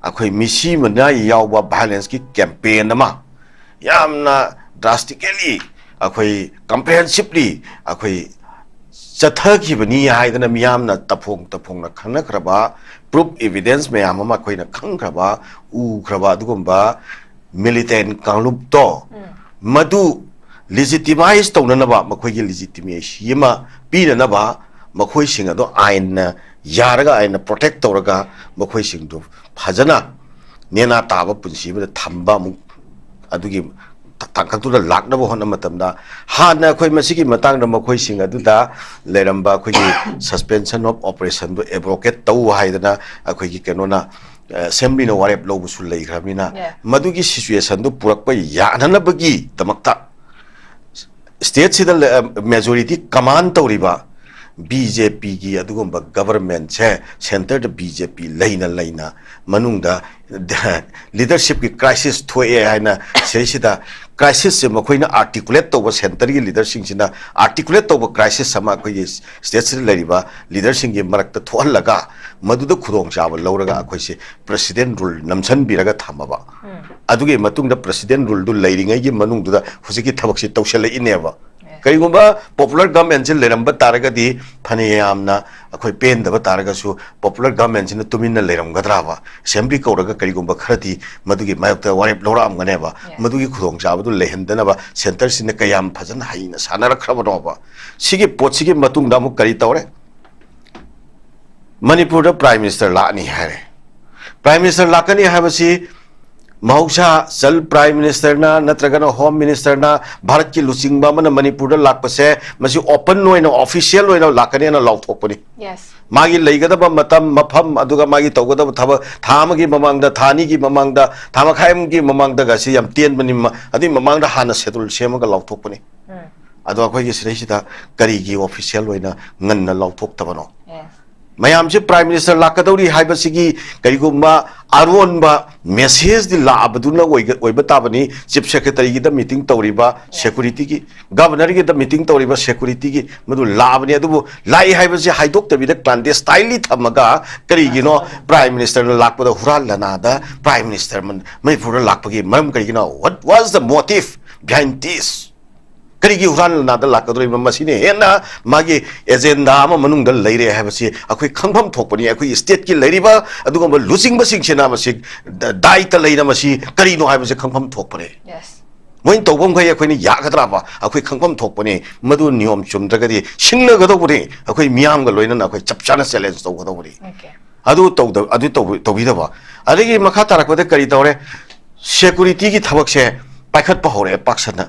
ꯑꯩꯈꯣꯏ ꯃꯤꯁꯤ ꯃꯤꯅꯥꯏ ꯌꯥꯎꯕ violenceꯀꯤ campaign ꯑꯃ ꯌꯥꯝꯅ drastically, ꯑꯩꯈꯣꯏ comprehensively ꯑꯩꯈꯣꯏ ꯆꯠꯊꯈꯤꯕꯅꯤ ꯍꯥꯏꯗꯅ ꯃꯤꯌꯥꯝꯅ ꯇꯐꯣꯡ ꯇꯐꯣꯡꯅ ꯈꯪꯅꯈ꯭ꯔꯕ, proof evidence ꯃꯌꯥꯝ ꯑꯃ ꯑꯩꯈꯣꯏꯅ ꯈꯪꯈ꯭ꯔꯕ, ꯎꯈ꯭ꯔꯕ ꯑꯗꯨꯒꯨꯝꯕ militant ꯀꯥꯡꯂꯨꯞꯇꯣ, ꯃꯗꯨ legitimize ꯇꯧꯅꯅꯕ, ꯃꯈꯣꯏꯒꯤ legitimacy ꯑꯃ ꯄꯤꯅꯅꯕ, ꯃꯈꯣꯏꯁꯤꯡ ꯑꯗꯣ ꯑꯥꯏꯟꯅ ꯌꯥꯔꯒ, ꯑꯥꯏꯟꯅ protect ꯇꯧꯔꯒ, ꯃꯈꯣꯏꯁꯤꯡꯗꯨ ꯐꯖꯅ ꯅꯦꯅꯥ ꯇꯥꯕ ꯄꯨꯟꯁꯤ ꯑꯃꯗ ꯊꯝꯕ ꯑꯃꯨꯛ, ꯑꯗꯨꯒꯤ ꯇꯥꯡꯀꯛꯇꯨꯗ ꯂꯥꯛꯅꯕ ꯍꯣꯠꯅꯕ ꯃꯇꯝꯗ, ꯍꯥꯟꯅ ꯑꯩꯈꯣꯏ ꯃꯁꯤꯒꯤ ꯃꯇꯥꯡꯗ ꯃꯈꯣꯏꯁꯤꯡ ꯑꯗꯨꯗ ꯂꯩꯔꯝꯕ ꯑꯩꯈꯣꯏꯒꯤ suspension of operationꯗꯨ abrogate ꯇꯧ ꯍꯥꯏꯗꯅ ꯑꯩꯈꯣꯏꯒꯤ ꯀꯩꯅꯣꯅ, ꯑ, assemblyꯅ ꯋꯥꯔꯦꯞ ꯂꯧꯕꯁꯨ ꯂꯩꯈ꯭ꯔꯕꯅꯤꯅ, Yeah. ꯃꯗꯨꯒꯤ situationꯗꯨ ꯄꯨꯔꯛꯄ ꯌꯥꯅꯅꯕꯒꯤꯗꯃꯛꯇ stateꯁꯤꯗ ꯂ-, majority command ꯇꯧꯔꯤꯕ BJPꯒꯤ ꯑꯗꯨꯒꯨꯝꯕ governmentꯁꯦ, centreꯗ BJP ꯂꯩꯅ ꯂꯩꯅ ꯃꯅꯨꯡꯗ leadershipꯀꯤ crisis ꯊꯣꯛꯑꯦ ꯍꯥꯏꯅ ꯁꯤꯗꯩꯁꯤꯗ crisisꯁꯦ ꯃꯈꯣꯏꯅ articulate ꯇꯧꯕ, centreꯒꯤ leaderꯁꯤꯡꯁꯤꯅ articulate ꯇꯧꯕ crisis ꯑꯃ ꯑꯩꯈꯣꯏꯒꯤ stateꯁꯤꯗ ꯂꯩꯔꯤꯕ leaderꯁꯤꯡꯒꯤ ꯃꯔꯛꯇ ꯊꯣꯛꯍꯜꯂꯒ ꯃꯗꯨꯗ ꯈꯨꯗꯣꯡꯆꯥꯕ ꯂꯧꯔꯒ ꯑꯩꯈꯣꯏꯁꯦ president rule ꯅꯝꯁꯤꯟꯕꯤꯔꯒ ꯊꯝꯃꯕ꯫ ꯑꯗꯨꯒꯤ ꯃꯇꯨꯡꯗ president ruleꯗꯨ ꯂꯩꯔꯤꯉꯩꯒꯤ ꯃꯅꯨꯡꯗꯨꯗ ꯍꯧꯖꯤꯛꯀꯤ ꯊꯕꯛꯁꯤ ꯇꯧꯁꯜꯂꯛꯏꯅꯦꯕ꯫ ꯀꯔꯤꯒꯨꯝꯕ popular governmentꯁꯤ ꯂꯩꯔꯝꯕ ꯇꯥꯔꯒꯗꯤ ꯐꯅ ꯌꯥꯝꯅ ꯑꯩꯈꯣꯏ ꯄꯦꯟꯗꯕ ꯇꯥꯔꯒꯁꯨ popular governmentꯁꯤꯅ ꯇꯨꯃꯤꯟꯅ ꯂꯩꯔꯝꯒꯗ꯭ꯔꯥꯕ? Assembly ꯀꯧꯔꯒ ꯀꯔꯤꯒꯨꯝꯕ ꯈꯔꯗꯤ ꯃꯗꯨꯒꯤ ꯃꯥꯌꯣꯛꯇ ꯋꯥꯔꯦꯞ ꯂꯧꯔꯛꯑꯝꯒꯅꯦꯕ꯫ Yes. ꯃꯗꯨꯒꯤ ꯈꯨꯗꯣꯡꯆꯥꯕꯗꯨ ꯂꯩꯍꯟꯗꯅꯕ centreꯁꯤꯅ ꯀꯌꯥꯝ ꯐꯖꯅ ꯍꯩꯅ ꯁꯥꯟꯅꯔꯛꯈ꯭ꯔꯕꯅꯣꯕ? ꯁꯤꯒꯤ ꯄꯣꯠꯁꯤꯒꯤ ꯃꯇꯨꯡꯗ ꯑꯃꯨꯛ ꯀꯔꯤ ꯇꯧꯔꯦ? ꯃꯅꯤꯄꯨꯔꯗ prime minister ꯂꯥꯛꯑꯅꯤ ꯍꯥꯏꯔꯦ꯫ Prime minister ꯂꯥꯛꯀꯅꯤ ꯍꯥꯏꯕꯁꯤ ꯃꯍꯧꯁꯥ ꯆꯜ prime ministerꯅ ꯅꯠꯇ꯭ꯔꯒꯅ home ministerꯅ ꯚꯥꯔꯠꯀꯤ ꯂꯨꯆꯤꯡꯕ ꯑꯃꯅ ꯃꯅꯤꯄꯨꯔꯗ ꯂꯥꯛꯄꯁꯦ ꯃꯁꯤ open ꯑꯣꯏꯅ, official ꯑꯣꯏꯅ ꯂꯥꯛꯀꯅꯤꯅ ꯂꯥꯎꯊꯣꯛꯄꯅꯤ꯫ Yes. ꯃꯥꯒꯤ ꯂꯩꯒꯗꯕ ꯃꯇꯝ, ꯃꯐꯝ, ꯑꯗꯨꯒ ꯃꯥꯒꯤ ꯇꯧꯒꯗꯕ ꯊꯕꯛ, ꯊꯥ ꯑꯃꯒꯤ ꯃꯃꯥꯡꯗ, ꯊꯥ ꯑꯅꯤꯒꯤ ꯃꯃꯥꯡꯗ, ꯊꯥ ꯃꯈꯥꯏ ꯑꯃꯒꯤ ꯃꯃꯥꯡꯗꯒ ꯁꯤ ꯌꯥꯝ ꯇꯦꯟꯕꯅꯤ꯫ ꯃ-, ꯑꯗꯨꯒꯤ ꯃꯃꯥꯡꯗ ꯍꯥꯟꯅ schedule ꯁꯦꯝꯃꯒ ꯂꯥꯎꯊꯣꯛꯄꯅꯤ꯫ ꯎꯝ. ꯑꯗꯣ ꯑꯩꯈꯣꯏꯒꯤ ꯁꯤꯗꯩꯁꯤꯗ ꯀꯔꯤꯒꯤ official ꯑꯣꯏꯅ ꯉꯟꯅ ꯂꯥꯎꯊꯣꯛꯇꯕꯅꯣ? Yes. ꯃꯌꯥꯝꯁꯦ prime minister ꯂꯥꯛꯀꯗꯧꯔꯤ ꯍꯥꯏꯕꯁꯤꯒꯤ ꯀꯔꯤꯒꯨꯝꯕ ꯑꯔꯣꯟꯕ messageꯗꯤ ꯂꯥꯛꯑꯕꯗꯨꯅ ꯑꯣꯏꯒ-, ꯑꯣꯏꯕ ꯇꯥꯕꯅꯤ꯫ Chief secretaryꯒꯤꯗ meeting ꯇꯧꯔꯤꯕ securityꯒꯤ, governorꯒꯤꯗ meeting ꯇꯧꯔꯤꯕ securityꯒꯤ ꯃꯗꯨ ꯂꯥꯛꯑꯕꯅꯤ꯫ ꯑꯗꯨꯕꯨ ꯂꯥꯛꯏ ꯍꯥꯏꯕꯁꯤ ꯍꯥꯏꯗꯣꯛꯇꯕꯤꯗ clandestinely ꯊꯝꯃꯒ ꯀꯔꯤꯒꯤꯅꯣ prime ministerꯅ ꯂꯥꯛꯄꯗ ꯍꯨꯔꯥꯟ ꯂꯅꯥꯗ prime minister ꯃꯟ-, ꯃꯅꯤꯄꯨꯔꯗ ꯂꯥꯛꯄꯒꯤ ꯃꯔꯝ ꯀꯔꯤꯒꯤꯅꯣ? What was the motive behind this? ꯀꯔꯤꯒꯤ ꯍꯨꯔꯥꯟ ꯂꯅꯥꯗ ꯂꯥꯛꯀꯗꯧꯔꯤꯕ? ꯃꯁꯤꯅ ꯍꯦꯟꯅ ꯃꯥꯒꯤ agenda ꯑꯃ ꯃꯅꯨꯡꯗ ꯂꯩꯔꯦ ꯍꯥꯏꯕꯁꯤ ꯑꯩꯈꯣꯏ ꯈꯪꯐꯝ ꯊꯣꯛꯄꯅꯤ꯫ ꯑꯩꯈꯣꯏꯒꯤ stateꯀꯤ ꯂꯩꯔꯤꯕ ꯑꯗꯨꯒꯨꯝꯕ ꯂꯨꯆꯤꯡꯕꯁꯤꯡꯁꯤꯅ ꯃꯁꯤ ꯗ-, ꯗꯥꯏꯇ ꯂꯩꯅ ꯃꯁꯤ ꯀꯔꯤꯅꯣ ꯍꯥꯏꯕꯁꯤ ꯈꯪꯐꯝ ꯊꯣꯛꯄꯅꯤ꯫ Yes. ꯃꯣꯏꯅ ꯇꯧꯕ ꯃꯈꯩ ꯑꯩꯈꯣꯏꯅ ꯌꯥꯒꯗ꯭ꯔꯕ? ꯑꯩꯈꯣꯏ ꯈꯪꯐꯝ ꯊꯣꯛꯄꯅꯤ꯫ ꯃꯗꯨ ꯅꯤꯌꯣꯝ ꯆꯨꯝꯗ꯭ꯔꯒꯗꯤ ꯁꯤꯡꯅꯒꯗꯧꯕꯅꯤ꯫ ꯑꯩꯈꯣꯏ ꯃꯤꯌꯥꯝꯒ ꯂꯣꯏꯅꯅ ꯑꯩꯈꯣꯏ ꯆꯞ ꯆꯥꯅ challenge ꯇꯧꯒꯗꯧꯕꯅꯤ꯫ Okay. ꯑꯗꯨ ꯇꯧꯗ-, ꯑꯗꯨ ꯇꯧꯕ-, ꯇꯧꯕꯤꯗꯕ꯫ ꯑꯗꯒꯤ ꯃꯈꯥ ꯇꯥꯔꯛꯄꯗ ꯀꯔꯤ ꯇꯧꯔꯦ? Securityꯒꯤ ꯊꯕꯛꯁꯦ ꯄꯥꯏꯈꯠꯄ ꯍꯧꯔꯛꯑꯦ ꯄꯥꯛꯁꯟꯅ꯫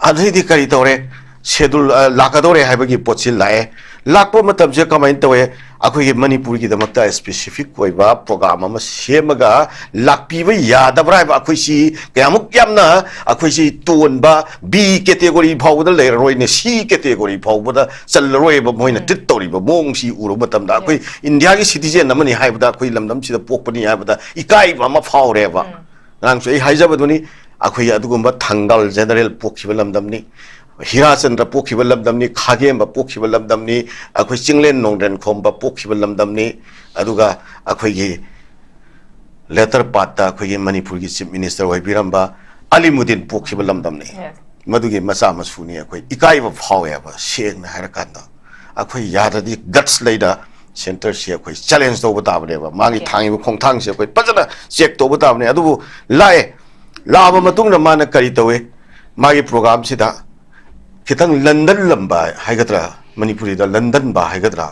ꯑꯗꯩꯗꯤ ꯀꯔꯤ ꯇꯧꯔꯦ? ꯁꯦꯗꯨꯜ, ꯑ, ꯂꯥꯛꯀꯗꯧꯔꯦ ꯍꯥꯏꯕꯒꯤ ꯄꯣꯠꯁꯤ ꯂꯥꯛꯑꯦ꯫ ꯂꯥꯛꯄ ꯃꯇꯝꯁꯦ ꯀꯃꯥꯏꯅ ꯇꯧꯋꯦ? ꯑꯩꯈꯣꯏꯒꯤ ꯃꯅꯤꯄꯨꯔꯒꯤꯗꯃꯛꯇ specific ꯑꯣꯏꯕ program ꯑꯃ ꯁꯦꯝꯃꯒ ꯂꯥꯛꯄꯤꯕ ꯌꯥꯗꯕ꯭ꯔꯥ ꯍꯥꯏꯕ, ꯑꯩꯈꯣꯏꯁꯤ ꯀꯌꯥꯃꯨꯛ ꯌꯥꯝꯅ ꯑꯩꯈꯣꯏꯁꯤ ꯇꯣꯟꯕ, B category ꯐꯥꯎꯕꯗ ꯂꯩꯔꯔꯣꯏꯅꯦ, C category ꯐꯥꯎꯕꯗ ꯆꯜꯂꯔꯣꯏꯕ ꯃꯣꯏꯅ treat ꯇꯧꯔꯤꯕ ꯃꯑꯣꯡꯁꯤ ꯎꯔꯨꯕ ꯃꯇꯝꯗ꯫ ꯑꯩꯈꯣꯏ Indiaꯒꯤ citizen ꯑꯃꯅꯤ ꯍꯥꯏꯕꯗ, ꯑꯩꯈꯣꯏ ꯂꯝꯗꯝꯁꯤꯗ ꯄꯣꯛꯄꯅꯤ ꯍꯥꯏꯕꯗ ꯏꯀꯥꯏꯕ ꯑꯃ ꯐꯥꯎꯔꯦꯕ꯫ ꯉꯔꯥꯡꯁꯨ ꯑꯩ ꯍꯥꯏꯖꯕꯗꯨꯅꯤ, ꯑꯩꯈꯣꯏ ꯑꯗꯨꯒꯨꯝꯕ ꯊꯪꯒꯥꯜ ꯖꯦꯅꯔꯦꯜ ꯄꯣꯛꯈꯤꯕ ꯂꯝꯗꯝꯅꯤ, ꯍꯤꯔꯥꯆꯟꯗ꯭ꯔ ꯄꯣꯛꯈꯤꯕ ꯂꯝꯗꯝꯅꯤ, ꯈꯥꯒꯦꯝꯕ ꯄꯣꯛꯈꯤꯕ ꯂꯝꯗꯝꯅꯤ, ꯑꯩꯈꯣꯏ ꯆꯤꯡꯂꯦꯟ ꯅꯣꯡꯗ꯭ꯔꯦꯟ ꯈꯣꯝꯕ ꯄꯣꯛꯈꯤꯕ ꯂꯝꯗꯝꯅꯤ, ꯑꯗꯨꯒ ꯑꯩꯈꯣꯏꯒꯤ later partꯇ ꯑꯩꯈꯣꯏꯒꯤ ꯃꯅꯤꯄꯨꯔꯒꯤ Chief Minister ꯑꯣꯏꯕꯤꯔꯝꯕ ꯑꯂꯤꯃꯨꯗꯤꯟ ꯄꯣꯛꯈꯤꯕ ꯂꯝꯗꯝꯅꯤ꯫ ꯃꯗꯨꯒꯤ ꯃꯆꯥ ꯃꯁꯨꯅꯤ꯫ ꯑꯩꯈꯣꯏ ꯏꯀꯥꯏꯕ ꯐꯥꯎꯋꯦꯕ, ꯁꯦꯡꯅ ꯍꯥꯏꯔꯀꯥꯟꯗ꯫ ꯑꯩꯈꯣꯏ ꯌꯥꯗ꯭ꯔꯗꯤ guts ꯂꯩꯅ centreꯁꯤ ꯑꯩꯈꯣꯏ challenge ꯇꯧꯕ ꯇꯥꯕꯅꯦꯕ꯫ ꯃꯥꯒꯤ ꯊꯥꯡꯉꯤꯕ ꯈꯣꯡꯊꯥꯡꯁꯦ ꯑꯩꯈꯣꯏ ꯐꯖꯅ check ꯇꯧꯕ ꯇꯥꯕꯅꯦ꯫ ꯑꯗꯨꯕꯨ ꯂꯥꯛꯑꯦ, ꯂꯥꯛꯑꯕ ꯃꯇꯨꯡꯗ ꯃꯥꯅ ꯀꯔꯤ ꯇꯧꯏ? ꯃꯥꯒꯤ programꯁꯤꯗ ꯈꯤꯇꯪ ꯂꯟꯗꯟꯂꯝꯕ ꯍꯥꯏꯒꯗ꯭ꯔꯥ, ꯃꯅꯤꯄꯨꯔꯤꯗ ꯂꯟꯗꯟꯕ ꯍꯥꯏꯒꯗ꯭ꯔꯥ,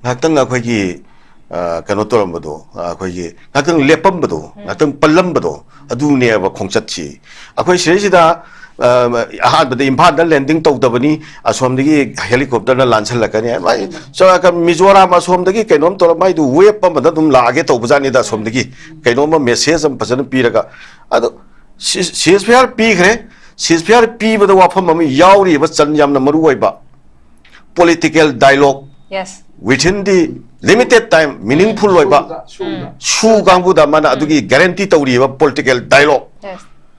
ꯉꯥꯏꯍꯥꯛꯇꯪ ꯑꯩꯈꯣꯏꯒꯤ, ꯑ, ꯀꯩꯅꯣ ꯇꯧꯔꯝꯕꯗꯣ, ꯑ, ꯑꯩꯈꯣꯏꯒꯤ ꯉꯥꯏꯍꯥꯛꯇꯪ ꯂꯦꯞꯄꯝꯕꯗꯣ, ꯉꯥꯏꯍꯥꯛꯇꯪ ꯄꯜꯂꯝꯕꯗꯣ, ꯑꯗꯨꯅꯦꯕ ꯈꯣꯡꯆꯠꯁꯤ꯫ ꯑꯩꯈꯣꯏ ꯁꯤꯗꯩꯁꯤꯗ, ꯑ, ꯑꯍꯥꯟꯕꯗ ꯏꯝꯐꯥꯜꯗ landing ꯇꯧꯗꯕꯅꯤ, ꯑꯁꯣꯝꯗꯒꯤ helicopterꯅ ꯂꯥꯟꯁꯜꯂꯛꯀꯅꯤ꯫ ꯃꯥꯏ ꯆ-, ꯀ-, ꯃꯤꯖꯣꯔꯥꯝ ꯑꯁꯣꯝꯗꯒꯤ ꯀꯩꯅꯣꯝ ꯇꯧꯔ, ꯃꯥꯏꯗꯨ wave ꯑꯃꯗ ꯑꯗꯨꯝ ꯂꯥꯛꯑꯒꯦ ꯇꯧꯕꯖꯥꯠꯅꯤꯗ, ꯑꯁꯣꯝꯗꯒꯤ ꯀꯩꯅꯣꯝꯃ message ꯑꯃ ꯐꯖꯅ ꯄꯤꯔꯒ꯫ ꯑꯗꯣ ꯁꯤ-, ceasefire ꯄꯤꯈ꯭ꯔꯦ꯫ Ceasefire ꯄꯤꯕꯗ ꯋꯥꯐꯝ ꯑꯃ ꯌꯥꯎꯔꯤꯕ, ꯆꯟ ꯌꯥꯝꯅ ꯃꯔꯨ ꯑꯣꯏꯕ, political dialogue within the limited time, meaningful ꯑꯣꯏꯕ ꯁꯨ ꯀꯥꯡꯕꯨꯗ ꯃꯥꯅ ꯑꯗꯨꯒꯤ guarantee ꯇꯧꯔꯤꯕ political dialogue꯫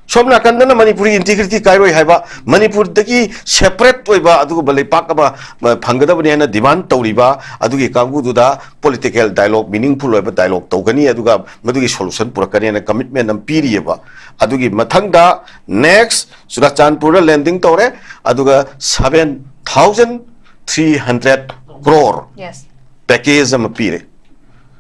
ꯁꯣꯝ ꯅꯥꯀꯟꯗꯅ ꯃꯅꯤꯄꯨꯔꯒꯤ integrity ꯀꯥꯏꯔꯣꯏ ꯍꯥꯏꯕ, ꯃꯅꯤꯄꯨꯔꯗꯒꯤ separate ꯑꯣꯏꯕ ꯑꯗꯨꯒꯨꯝꯕ ꯂꯩꯄꯥꯛ ꯑꯃ, ꯃ, ꯐꯪꯒꯗꯕꯅꯤ ꯍꯥꯏꯅ demand ꯇꯧꯔꯤꯕ ꯑꯗꯨꯒꯤ ꯀꯥꯡꯕꯨꯗꯨꯗ political dialogue, meaningful ꯑꯣꯏꯕ dialogue ꯇꯧꯒꯅꯤ, ꯑꯗꯨꯒ ꯃꯗꯨꯒꯤ solution ꯄꯨꯔꯛꯀꯅꯤ ꯍꯥꯏꯅ commitment ꯑꯃ ꯄꯤꯔꯤꯑꯕ꯫ ꯑꯗꯨꯒꯤ ꯃꯊꯪꯗ next ꯆꯨꯔꯥꯆꯥꯟꯄꯨꯔꯗ landing ꯇꯧꯔꯦ, ꯑꯗꯨꯒ seven thousand three hundred crore package ꯑꯃ ꯄꯤꯔꯦ꯫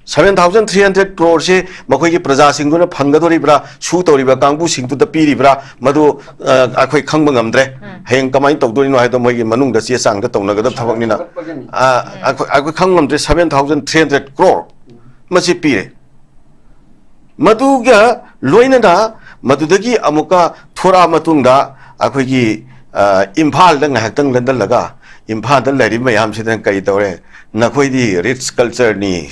Seven thousand three hundred croreꯁꯤ ꯃꯈꯣꯏꯒꯤ ꯄ꯭ꯔꯖꯥꯁꯤꯡꯗꯨꯅ ꯐꯪꯒꯗꯣꯔꯤꯕ꯭ꯔꯥ, ꯁꯨ ꯇꯧꯔꯤꯕ ꯀꯥꯡꯕꯨꯁꯤꯡꯗꯨꯗ ꯄꯤꯔꯤꯕ꯭ꯔꯥ, ꯃꯗꯨ, ꯑ, ꯑꯩꯈꯣꯏ ꯈꯪꯕ ꯉꯝꯗ꯭ꯔꯦ꯫ ꯍꯌꯦꯡ ꯀꯃꯥꯏꯅ ꯇꯧꯗꯣꯔꯤꯅꯣ ꯍꯥꯏꯗꯣ ꯃꯣꯏꯒꯤ ꯃꯅꯨꯡꯗ ꯆꯦ ꯆꯥꯡꯗ ꯇꯧꯅꯒꯗꯕ ꯊꯕꯛꯅꯤꯅ, ꯑ, ꯑꯩꯈꯣꯏ, ꯑꯩꯈꯣꯏ ꯈꯪꯕ ꯉꯝꯗ꯭ꯔꯦ꯫ Seven thousand three hundred crore ꯃꯁꯤ ꯄꯤꯔꯦ꯫ ꯃꯗꯨꯒ ꯂꯣꯏꯅꯅ ꯃꯗꯨꯗꯒꯤ ꯑꯃꯨꯛꯀ ꯊꯣꯔꯛꯑ ꯃꯇꯨꯡꯗ ꯑꯩꯈꯣꯏꯒꯤ, ꯑ, ꯏꯝꯐꯥꯜꯗ ꯉꯥꯏꯍꯥꯛꯇꯪ ꯂꯦꯟꯗꯜꯂꯒ ꯏꯝꯐꯥꯜꯗ ꯂꯩꯔꯤꯕ ꯃꯌꯥꯝꯁꯤꯗꯅ ꯀꯔꯤ ꯇꯧꯔꯦ? ꯅꯈꯣꯏꯗꯤ rich culture ꯅꯤ,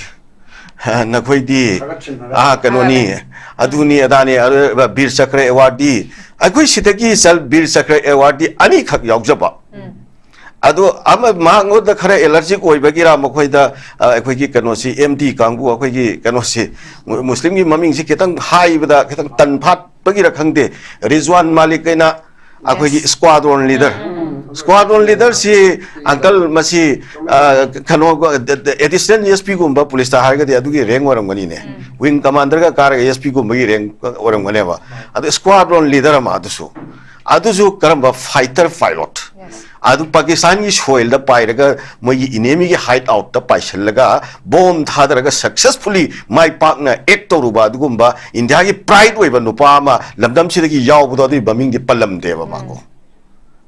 ꯅꯈꯣꯏꯗꯤ, ꯊꯥꯒꯠꯁꯤꯟꯅꯔꯦ꯫ ꯑꯥ, ꯀꯩꯅꯣꯅꯤ, ꯑꯗꯨꯅꯤ ꯑꯗꯥꯅꯤ, ꯑꯗꯨ ꯕꯤꯔ ꯆꯀ꯭ꯔ ꯑꯦꯋꯥꯔꯗꯤ, ꯑꯩꯈꯣꯏ ꯁꯤꯗꯒꯤ ꯆꯜ-, ꯕꯤꯔ ꯆꯀ꯭ꯔ ꯑꯦꯋꯥꯔꯗꯤ ꯑꯅꯤꯈꯛ ꯌꯥꯎꯖꯕ꯫ ꯎꯝ꯫ ꯑꯗꯣ ꯑꯃ ꯃꯉꯣꯟꯗ ꯈꯔ allergic ꯑꯣꯏꯕꯒꯤꯔꯥ, ꯃꯈꯣꯏꯗ, ꯑ, ꯑꯩꯈꯣꯏꯒꯤ ꯀꯩꯅꯣꯁꯤ, ꯑꯦꯝ ꯗꯤ ꯀꯥꯡꯕꯨ, ꯑꯩꯈꯣꯏꯒꯤ ꯀꯩꯅꯣꯁꯤ, ꯃꯨ-, ꯃꯨꯁꯂꯤꯝꯒꯤ ꯃꯃꯤꯡꯁꯤ ꯈꯤꯇꯪ ꯍꯥꯏꯕꯗ ꯈꯤꯇꯪ ꯇꯟ ꯐꯥꯠꯄꯒꯤꯔ ꯈꯪꯗꯦ, ꯔꯤꯖꯋꯥꯟ ꯃꯥꯂꯤꯛ ꯍꯥꯏꯅ ꯑꯩꯈꯣꯏꯒꯤ Yes. Squadron leader, ꯎꯝ, ꯎꯝ, ꯎꯝ꯫ Squadron leader ꯁꯤ, uncle, ꯃꯁꯤ, ꯑ, ꯀꯩꯅꯣ, ꯑꯦꯗꯤꯁꯅꯦꯜ ꯑꯦꯁ ꯄꯤꯒꯨꯝꯕ ꯄꯨꯂꯤꯁꯇ ꯍꯥꯏꯔꯒꯗꯤ ꯑꯗꯨꯒꯤ ꯔꯦꯡ ꯑꯣꯏꯔꯝꯒꯅꯤꯅꯦ꯫ ꯎꯝ꯫ Wing commander ꯒ ꯀꯥꯔꯒ ꯑꯦꯁ ꯄꯤꯒꯨꯝꯕꯒꯤ ꯔꯦꯡ ꯑꯣꯏꯔꯝꯒꯅꯦꯕ꯫ ꯑꯗꯣ Squadron leader ꯑꯃ ꯑꯗꯨꯁꯨ, ꯑꯗꯨꯁꯨ ꯀꯔꯝꯕ fighter pilot? Yes. ꯑꯗꯨ ꯄꯥꯀꯤꯁꯇꯥꯟꯒꯤ soil ꯗ ꯄꯥꯏꯔꯒ, ꯃꯣꯏꯒꯤ enemy ꯒꯤ hideout ꯇ ꯄꯥꯏꯁꯤꯜꯂꯒ, ꯕꯣꯝ ꯊꯥꯗꯔꯒ successfully ꯃꯥꯏ ꯄꯥꯛꯅ act ꯇꯧꯔꯨꯕ ꯑꯗꯨꯒꯨꯝꯕ ꯏꯟꯗꯤꯌꯥꯒꯤ pride ꯑꯣꯏꯕ ꯅꯨꯄꯥ ꯑꯃ ꯂꯝꯗꯝꯁꯤꯗꯒꯤ ꯌꯥꯎꯕꯗꯣ, ꯑꯗꯨꯒꯤ ꯃꯃꯤꯡꯗꯤ ꯄꯜꯂꯝꯗꯦꯕ ꯃꯥꯀꯣ꯫ ꯎꯝ꯫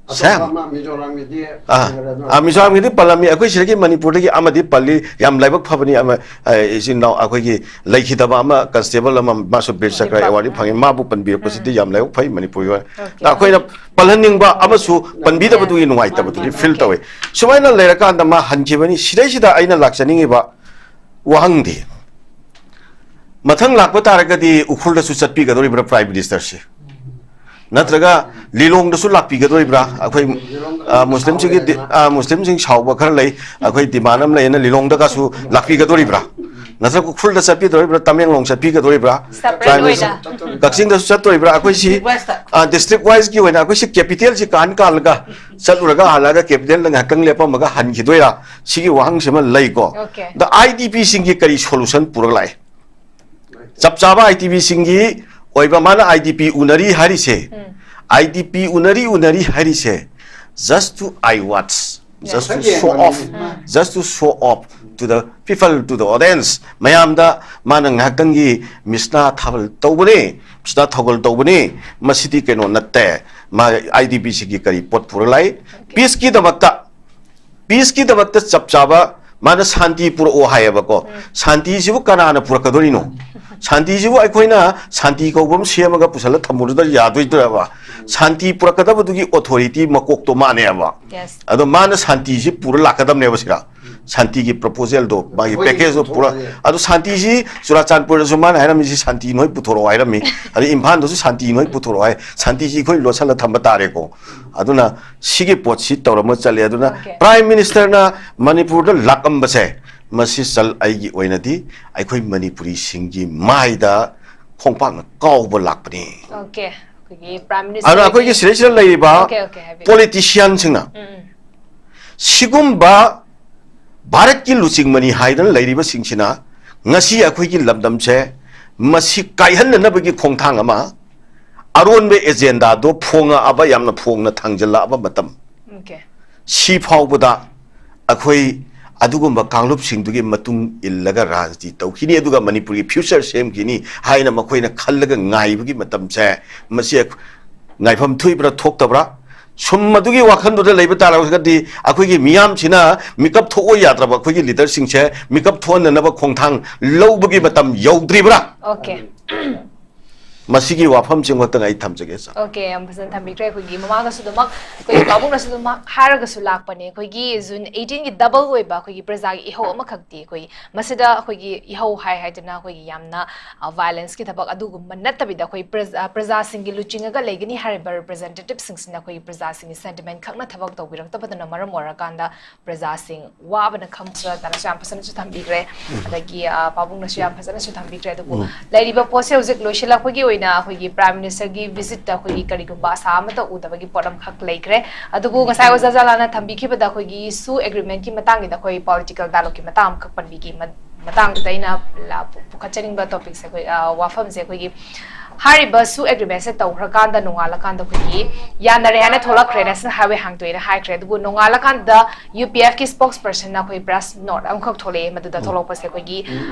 ꯑꯇꯣꯞꯄ ꯁꯦꯝ꯫ ꯑꯃ ꯃꯤꯖꯣꯔꯥꯝꯒꯤꯗꯤ ꯑꯥ꯫ ꯂꯩꯔꯦ, ꯑꯗꯣ꯫ ꯑꯥ, ꯃꯤꯖꯣꯔꯥꯝꯒꯤꯗꯤ ꯄꯜꯂꯝꯃꯤ, ꯑꯩꯈꯣꯏ ꯁꯤꯗꯒꯤ ꯃꯅꯤꯄꯨꯔꯗꯒꯤ ꯑꯃꯗꯤ ꯄꯜꯂꯤ, ꯌꯥꯝ ꯂꯥꯏꯕꯛ ꯐꯕꯅꯤ ꯑꯃ, ꯑ, ꯏꯆꯤꯟ ꯏꯅꯥꯎ ꯑꯩꯈꯣꯏꯒꯤ ꯂꯩꯈꯤꯗꯕ ꯑꯃ, constable ꯑꯃ, ꯃꯥꯁꯨ ꯕꯤꯔ ꯆꯀ꯭ꯔ ꯑꯦꯋꯥꯔꯗꯤ ꯐꯪꯉꯤ, ꯃꯥꯕꯨ ꯄꯟꯕꯤꯔꯛꯄꯁꯤꯗꯤ ꯎꯝ꯫ ꯌꯥꯝ ꯂꯥꯏꯕꯛ ꯐꯩ ꯃꯅꯤꯄꯨꯔꯒꯤ ꯑꯣꯏꯅ꯫ Okay꯫ ꯑꯩꯈꯣꯏꯅ ꯄꯜꯍꯟꯅꯤꯡꯕ ꯑꯃꯁꯨ ꯄꯟꯕꯤꯗꯕꯗꯨꯒꯤ ꯅꯨꯡꯉꯥꯏꯇꯕꯗꯨꯗꯤ feel Okay꯫ ꯇꯧꯋꯤ꯫ ꯁꯨꯃꯥꯏꯅ ꯂꯩꯔꯀꯥꯟꯗ ꯃꯥ ꯍꯟꯈꯤꯕꯅꯤ꯫ ꯁꯤꯗꯩꯁꯤꯗ ꯑꯩꯅ ꯂꯥꯛꯆꯅꯤꯡꯉꯤꯕ ꯋꯥꯍꯪꯗꯤ, ꯃꯊꯪ ꯂꯥꯛꯄ ꯇꯥꯔꯒꯗꯤ ꯎꯈ꯭ꯔꯨꯜꯗꯁꯨ ꯆꯠꯄꯤꯒꯗꯧꯔꯤꯕ꯭ꯔꯥ Prime Minister ꯁꯦ? ꯅꯠꯇ꯭ꯔꯒ ꯂꯤꯂꯣꯡꯗꯁꯨ ꯂꯥꯛꯄꯤꯒꯗꯧꯔꯤꯕ꯭ꯔꯥ? ꯑꯩꯈꯣꯏ, ꯑ, ꯃꯨꯁꯂꯤꯝꯁꯤꯡꯒꯤ ꯗꯤ-, ꯑ, ꯃꯨꯁꯂꯤꯝꯁꯤꯡ ꯁꯥꯎꯕ ꯈꯔ ꯂꯩ, ꯑꯩꯈꯣꯏ demand ꯑꯃ ꯂꯩꯌꯦꯅ ꯂꯤꯂꯣꯡꯗꯒꯁꯨ ꯂꯥꯛꯄꯤꯒꯗꯧꯔꯤꯕ꯭ꯔꯥ? ꯅꯠꯇ꯭ꯔꯒ ꯎꯈ꯭ꯔꯨꯜꯗ ꯆꯠꯄꯤꯗꯧꯔꯤꯕ꯭ꯔꯥ, ꯇꯃꯦꯡꯂꯣꯡ ꯆꯠꯄꯤꯒꯗꯧꯔꯤꯕ꯭ꯔꯥ? Separate Prime Minister ꯑꯣꯏꯅ꯫ ꯀꯛꯆꯤꯡꯗꯁꯨ ꯆꯠꯇꯣꯔꯤꯕ꯭ꯔꯥ? ꯑꯩꯈꯣꯏ ꯁꯤ, West ꯇ꯫ ꯑ, district wise ꯀꯤ ꯑꯣꯏꯅ ꯑꯩꯈꯣꯏ ꯁꯤ capital ꯁꯤ ꯀꯥꯟ ꯀꯥꯜꯂꯒ ꯆꯠꯂꯨꯔꯒ ꯍꯜꯂꯛꯑꯒ capital ꯗ ꯉꯥꯏꯍꯥꯛꯇꯪ ꯂꯦꯞꯄꯝꯃꯒ ꯍꯟꯈꯤꯗꯣꯏꯔꯥ? ꯁꯤꯒꯤ ꯋꯥꯍꯪꯁꯤꯃ ꯂꯩꯀꯣ꯫ Okay꯫ ꯑꯗ ꯑꯥꯏ ꯗꯤ ꯄꯤ ꯁꯤꯡꯒꯤ ꯀꯔꯤ solution ꯄꯨꯔꯒ ꯂꯥꯛꯏ? ꯆꯞ ꯆꯥꯕ ꯑꯥꯏ ꯗꯤ ꯄꯤ ꯁꯤꯡꯒꯤ ꯑꯣꯏꯕ, ꯃꯥꯅ ꯑꯥꯏ ꯗꯤ ꯄꯤ ꯎꯅꯔꯤ ꯍꯥꯏꯔꯤꯁꯦ, ꯎꯝ꯫ ꯑꯥꯏ ꯗꯤ ꯄꯤ ꯎꯅꯔꯤ, ꯎꯅꯔꯤ ꯍꯥꯏꯔꯤꯁꯦ, just to eye watch, just to Yes. show off, um. Just to show off to the people, to the audience, ꯃꯌꯥꯝꯗ ꯃꯥꯅ ꯉꯥꯏꯍꯥꯛꯇꯪꯒꯤ ꯃꯤꯁꯅꯥ ꯊꯥꯕꯜ ꯇꯧꯕꯅꯤ, ꯃꯤꯁꯅꯥ ꯊꯧꯒꯜ ꯇꯧꯕꯅꯤ, ꯃꯁꯤꯗꯤ ꯀꯩꯅꯣ ꯅꯠꯇꯦ꯫ ꯃꯥ ꯑꯥꯏ ꯗꯤ ꯄꯤ ꯁꯤꯒꯤ ꯀꯔꯤ ꯄꯣꯠ ꯄꯨꯔ ꯂꯥꯛꯏ? Okay꯫ Peace ꯀꯤꯗꯃꯛꯇ, peace ꯀꯤꯗꯃꯛꯇ ꯆꯞ ꯆꯥꯕ ꯃꯥꯅ ꯁꯥꯟꯇꯤ ꯄꯨꯔꯛꯑꯣ ꯍꯥꯏꯌꯦꯕꯀꯣ꯫ ꯁꯥꯟꯇꯤꯁꯤꯕꯨ ꯀꯅꯥꯅ ꯄꯨꯔꯛꯀꯗꯣꯔꯤꯅꯣ? ꯁꯥꯟꯇꯤꯁꯤꯕꯨ ꯑꯩꯈꯣꯏꯅ ꯁꯥꯟꯇꯤ ꯀꯧꯕ ꯑꯃ ꯁꯦꯝꯃꯒ ꯄꯨꯁꯜꯂ ꯊꯝꯃꯨꯔꯗ ꯌꯥꯗꯣꯏꯗ꯭ꯔꯕ? ꯁꯥꯟꯇꯤ ꯄꯨꯔꯛꯀꯗꯕꯗꯨꯒꯤ ꯑꯣꯊꯣꯔꯤꯇꯤ ꯃꯀꯣꯛꯇꯣ ꯃꯥꯅꯦꯕ꯫ Yes. ꯑꯗꯣ ꯃꯥꯅ ꯁꯥꯟꯇꯤꯁꯤ ꯄꯨꯔ ꯂꯥꯛꯀꯗꯕꯅꯦꯕ ꯁꯤꯗ꯫ ꯁꯥꯟꯇꯤꯒꯤ ꯄ꯭ꯔꯣꯄꯣꯖꯦꯜꯗꯣ, ꯃꯥꯒꯤ ꯃꯣꯏꯒꯤ ꯄꯦꯀꯦꯖꯇꯣ ꯄꯨꯔ꯫ ꯄꯨꯊꯣꯛꯑꯅꯤ꯫ ꯑꯗꯣ ꯁꯥꯟꯇꯤꯁꯤ ꯆꯨꯔꯥꯆꯥꯟꯄꯨꯔꯗꯁꯨ ꯃꯥꯅ ꯍꯥꯏꯔꯝꯃꯤꯁꯤ ꯁꯥꯟꯇꯤ ꯅꯣꯏ ꯄꯨꯊꯣꯔꯛꯑꯣ ꯍꯥꯏꯔꯝꯃꯤ꯫ ꯑꯗꯩ ꯏꯝꯐꯥꯜꯗꯁꯨ ꯁꯥꯟꯇꯤ ꯅꯣꯏ ꯄꯨꯊꯣꯔꯛꯑꯣ ꯍꯥꯏ꯫ ꯁꯥꯟꯇꯤꯁꯤ ꯑꯩꯈꯣꯏ ꯂꯣꯠꯁꯜꯂ ꯊꯝꯕ ꯇꯥꯔꯦꯀꯣ꯫ ꯑꯗꯨꯅ ꯁꯤꯒꯤ ꯄꯣꯠꯁꯤ ꯇꯧꯔꯝꯃ ꯆꯠꯂꯦ꯫ ꯑꯗꯨꯅ Okay. ꯄ꯭ꯔꯥꯏꯝ ꯃꯤꯅꯤꯁꯇꯔꯅ ꯃꯅꯤꯄꯨꯔꯗ ꯂꯥꯛꯑꯝꯕꯁꯦ, ꯃꯁꯤ ꯆꯜ ꯑꯩꯒꯤ ꯑꯣꯏꯅꯗꯤ ꯑꯩꯈꯣꯏ ꯃꯅꯤꯄꯨꯔꯤꯁꯤꯡꯒꯤ ꯃꯥꯏꯗ ꯈꯣꯡꯄꯥꯛꯅ ꯀꯥꯎꯕ ꯂꯥꯛꯄꯅꯤ꯫ Okay. ꯑꯩꯈꯣꯏꯒꯤ Prime Minister ꯑꯗꯨꯅ ꯑꯩꯈꯣꯏꯒꯤ ꯁꯤꯗꯩꯁꯤꯗ ꯂꯩꯔꯤꯕ Okay, okay, ꯍꯥꯏꯕꯤꯌꯨ꯫ ꯄꯣꯂꯤꯇꯤꯁꯤꯌꯥꯟꯁꯤꯡꯅ ꯎꯝ, ꯎꯝ. ꯁꯤꯒꯨꯝꯕ ꯚꯥꯔꯠꯀꯤ ꯂꯨꯆꯤꯡꯕꯅꯤ ꯍꯥꯏꯗꯅ ꯂꯩꯔꯤꯕꯁꯤꯡꯁꯤꯅ ꯉꯁꯤ ꯑꯩꯈꯣꯏꯒꯤ ꯂꯝꯗꯝꯁꯦ ꯃꯁꯤ ꯀꯥꯏꯍꯟꯅꯅꯕꯒꯤ ꯈꯣꯡꯊꯥꯡ ꯑꯃ ꯑꯔꯣꯟꯕ ꯑꯦꯖꯦꯟꯗꯥꯗꯣ ꯐꯣꯡꯉꯛꯑꯕ, ꯌꯥꯝꯅ ꯐꯣꯡꯅ ꯊꯥꯡꯖꯜꯂꯛꯑꯕ ꯃꯇꯝ Okay. ꯁꯤ ꯐꯥꯎꯕꯗ ꯑꯩꯈꯣꯏ ꯑꯗꯨꯒꯨꯝꯕ ꯀꯥꯡꯂꯨꯞꯁꯤꯡꯗꯨꯒꯤ ꯃꯇꯨꯡ ꯏꯜꯂꯒ ꯔꯥꯖꯅꯤꯇꯤ ꯇꯧꯈꯤꯅꯤ, ꯑꯗꯨꯒ ꯃꯅꯤꯄꯨꯔꯒꯤ ꯐ꯭ꯌꯨꯆꯔ ꯁꯦꯝꯈꯤꯅꯤ ꯍꯥꯏꯅ ꯃꯈꯣꯏꯅ ꯈꯜꯂꯒ ꯉꯥꯏꯕꯒꯤ ꯃꯇꯝꯁꯦ, ꯃꯁꯤ ꯉꯥꯏꯐꯝ ꯊꯣꯛꯏꯕ꯭ꯔꯥ ꯊꯣꯛꯇꯕ꯭ꯔꯥ? ꯁꯨꯝ ꯃꯗꯨꯒꯤ ꯋꯥꯈꯜꯗꯨꯗ ꯂꯩꯕ ꯇꯥꯔꯒꯗꯤ ꯑꯩꯈꯣꯏꯒꯤ ꯃꯤꯌꯥꯝꯁꯤꯅ ꯃꯤꯀꯞ ꯊꯣꯛꯑꯣ ꯌꯥꯗ꯭ꯔꯕ ꯑꯩꯈꯣꯏꯒꯤ ꯂꯤꯗꯔꯁꯤꯡꯁꯦ ꯃꯤꯀꯞ ꯊꯣꯛꯍꯟꯅꯅꯕ ꯈꯣꯡꯊꯥꯡ ꯂꯧꯕꯒꯤ ꯃꯇꯝ ꯌꯧꯗ꯭ꯔꯤꯕ꯭ꯔꯥ? Okay. ꯃꯁꯤꯒꯤ ꯋꯥꯐꯝꯁꯤꯃꯛꯇꯪ ꯑꯩ ꯊꯝꯖꯒꯦ, ꯁꯥꯔ꯫ Okay, ꯌꯥꯝ ꯐꯖꯅ ꯊꯝꯕꯤꯈ꯭ꯔꯦ꯫ ꯑꯩꯈꯣꯏꯒꯤ ꯃꯃꯥꯡꯗꯁꯨ ꯑꯗꯨꯃꯛ ꯑꯩꯈꯣꯏꯒꯤ ꯄꯥꯕꯨꯡꯅꯁꯨ ꯑꯗꯨꯃꯛ ꯍꯥꯏꯔꯒꯁꯨ ꯂꯥꯛꯄꯅꯦ, ꯑꯩꯈꯣꯏꯒꯤ June eighteen ꯒꯤ double ꯑꯣꯏꯕ ꯑꯩꯈꯣꯏꯒꯤ ꯄ꯭ꯔꯖꯥꯒꯤ ꯏꯍꯧ ꯑꯃꯈꯛꯇꯤ ꯑꯩꯈꯣꯏ ꯃꯁꯤꯗ ꯑꯩꯈꯣꯏꯒꯤ ꯏꯍꯧ ꯍꯥꯏ ꯍꯥꯏꯗꯅ ꯑꯩꯈꯣꯏꯒꯤ ꯌꯥꯝꯅ violence ꯀꯤ ꯊꯕꯛ ꯑꯗꯨꯒꯨꯝꯕ ꯅꯠꯇꯕꯤꯗ ꯑꯩꯈꯣꯏ ꯄ꯭ꯔꯖꯥ, ꯄ꯭ꯔꯖꯥꯁꯤꯡꯒꯤ ꯂꯨꯆꯤꯡꯉꯒ ꯂꯩꯒꯅꯤ ꯍꯥꯏꯔꯤꯕ representative ꯁꯤꯡꯁꯤꯅ ꯑꯩꯈꯣꯏꯒꯤ ꯄ꯭ꯔꯖꯥꯁꯤꯡꯒꯤ sentiment ꯈꯛꯅ ꯊꯕꯛ ꯇꯧꯕꯤꯔꯛꯇꯕꯗꯅ ꯃꯔꯝ ꯑꯣꯏꯔꯀꯥꯟꯗ ꯄ꯭ꯔꯖꯥꯁꯤꯡ ꯋꯥꯕꯅ ꯈꯝꯁꯨ ꯇꯥꯅꯁꯨ ꯌꯥꯝ ꯐꯖꯅꯁꯨ ꯊꯝꯕꯤꯈ꯭ꯔꯦ, ꯑꯗꯒꯤ ꯑ, ꯄꯥꯕꯨꯡꯅꯁꯨ ꯌꯥꯝ ꯐꯖꯅꯁꯨ ꯊꯝꯕꯤꯈ꯭ꯔꯦ꯫ ꯑꯗꯨꯕꯨ ꯂꯩꯔꯤꯕ ꯄꯣꯠꯁꯦ ꯍꯧꯖꯤꯛ ꯂꯣꯏꯁꯤꯜꯂꯛꯄꯒꯤ ꯑꯣꯏꯅ ꯑꯩꯈꯣꯏꯒꯤ Prime Minister ꯒꯤ visit ꯇ ꯑꯩꯈꯣꯏꯒꯤ ꯀꯔꯤꯒꯨꯝꯕ ꯑꯁꯥ ꯑꯃꯠꯇ ꯎꯗꯕꯒꯤ ꯄꯣꯠ ꯑꯃꯈꯛ ꯂꯩꯈ꯭ꯔꯦ꯫ ꯑꯗꯨꯕꯨ ꯉꯁꯥꯏ ꯑꯣꯖꯥ ꯖꯥꯂꯥꯅ ꯊꯝꯕꯤꯈꯤꯕꯗ ꯑꯩꯈꯣꯏꯒꯤ SoO agreement ꯀꯤ ꯃꯇꯥꯡꯒꯤꯗ ꯑꯩꯈꯣꯏ political dialogue ꯀꯤ ꯃꯇꯥꯡ ꯑꯃꯈꯛ ꯄꯟꯕꯤꯈꯤ꯫ ꯃ-, ꯃꯇꯥꯡꯗꯨꯗ ꯑꯩꯅ ꯂ-, ꯄꯨꯈꯠꯆꯅꯤꯡꯕ topic ꯁꯦ ꯑꯩꯈꯣꯏ, ꯑ, ꯋꯥꯐꯝꯁꯦ ꯑꯩꯈꯣꯏꯒꯤ ꯍꯥꯏꯔꯤꯕ SoO agreement ꯁꯦ ꯇꯧꯈ꯭ꯔꯀꯥꯟꯗ ꯅꯣꯡꯉꯥꯜꯂꯀꯥꯟꯗ ꯑꯩꯈꯣꯏꯒꯤ ꯌꯥꯅꯔꯦ ꯍꯥꯏꯅ ꯊꯣꯛꯂꯛꯈ꯭ꯔꯦ, National Highway ꯍꯥꯡꯗꯣꯛꯑꯦꯅ ꯍꯥꯏꯈ꯭ꯔꯦ꯫ ꯑꯗꯨꯕꯨ ꯅꯣꯡꯉꯥꯜꯂꯀꯥꯟꯗ UPF ꯀꯤ spokesperson ꯅ ꯑꯩꯈꯣꯏ press note ꯑꯃꯈꯛ ꯊꯣꯛꯂꯛꯑꯦ, ꯃꯗꯨꯗ ꯊꯣꯛꯂꯛꯄꯁꯦ ꯑꯩꯈꯣꯏꯒꯤ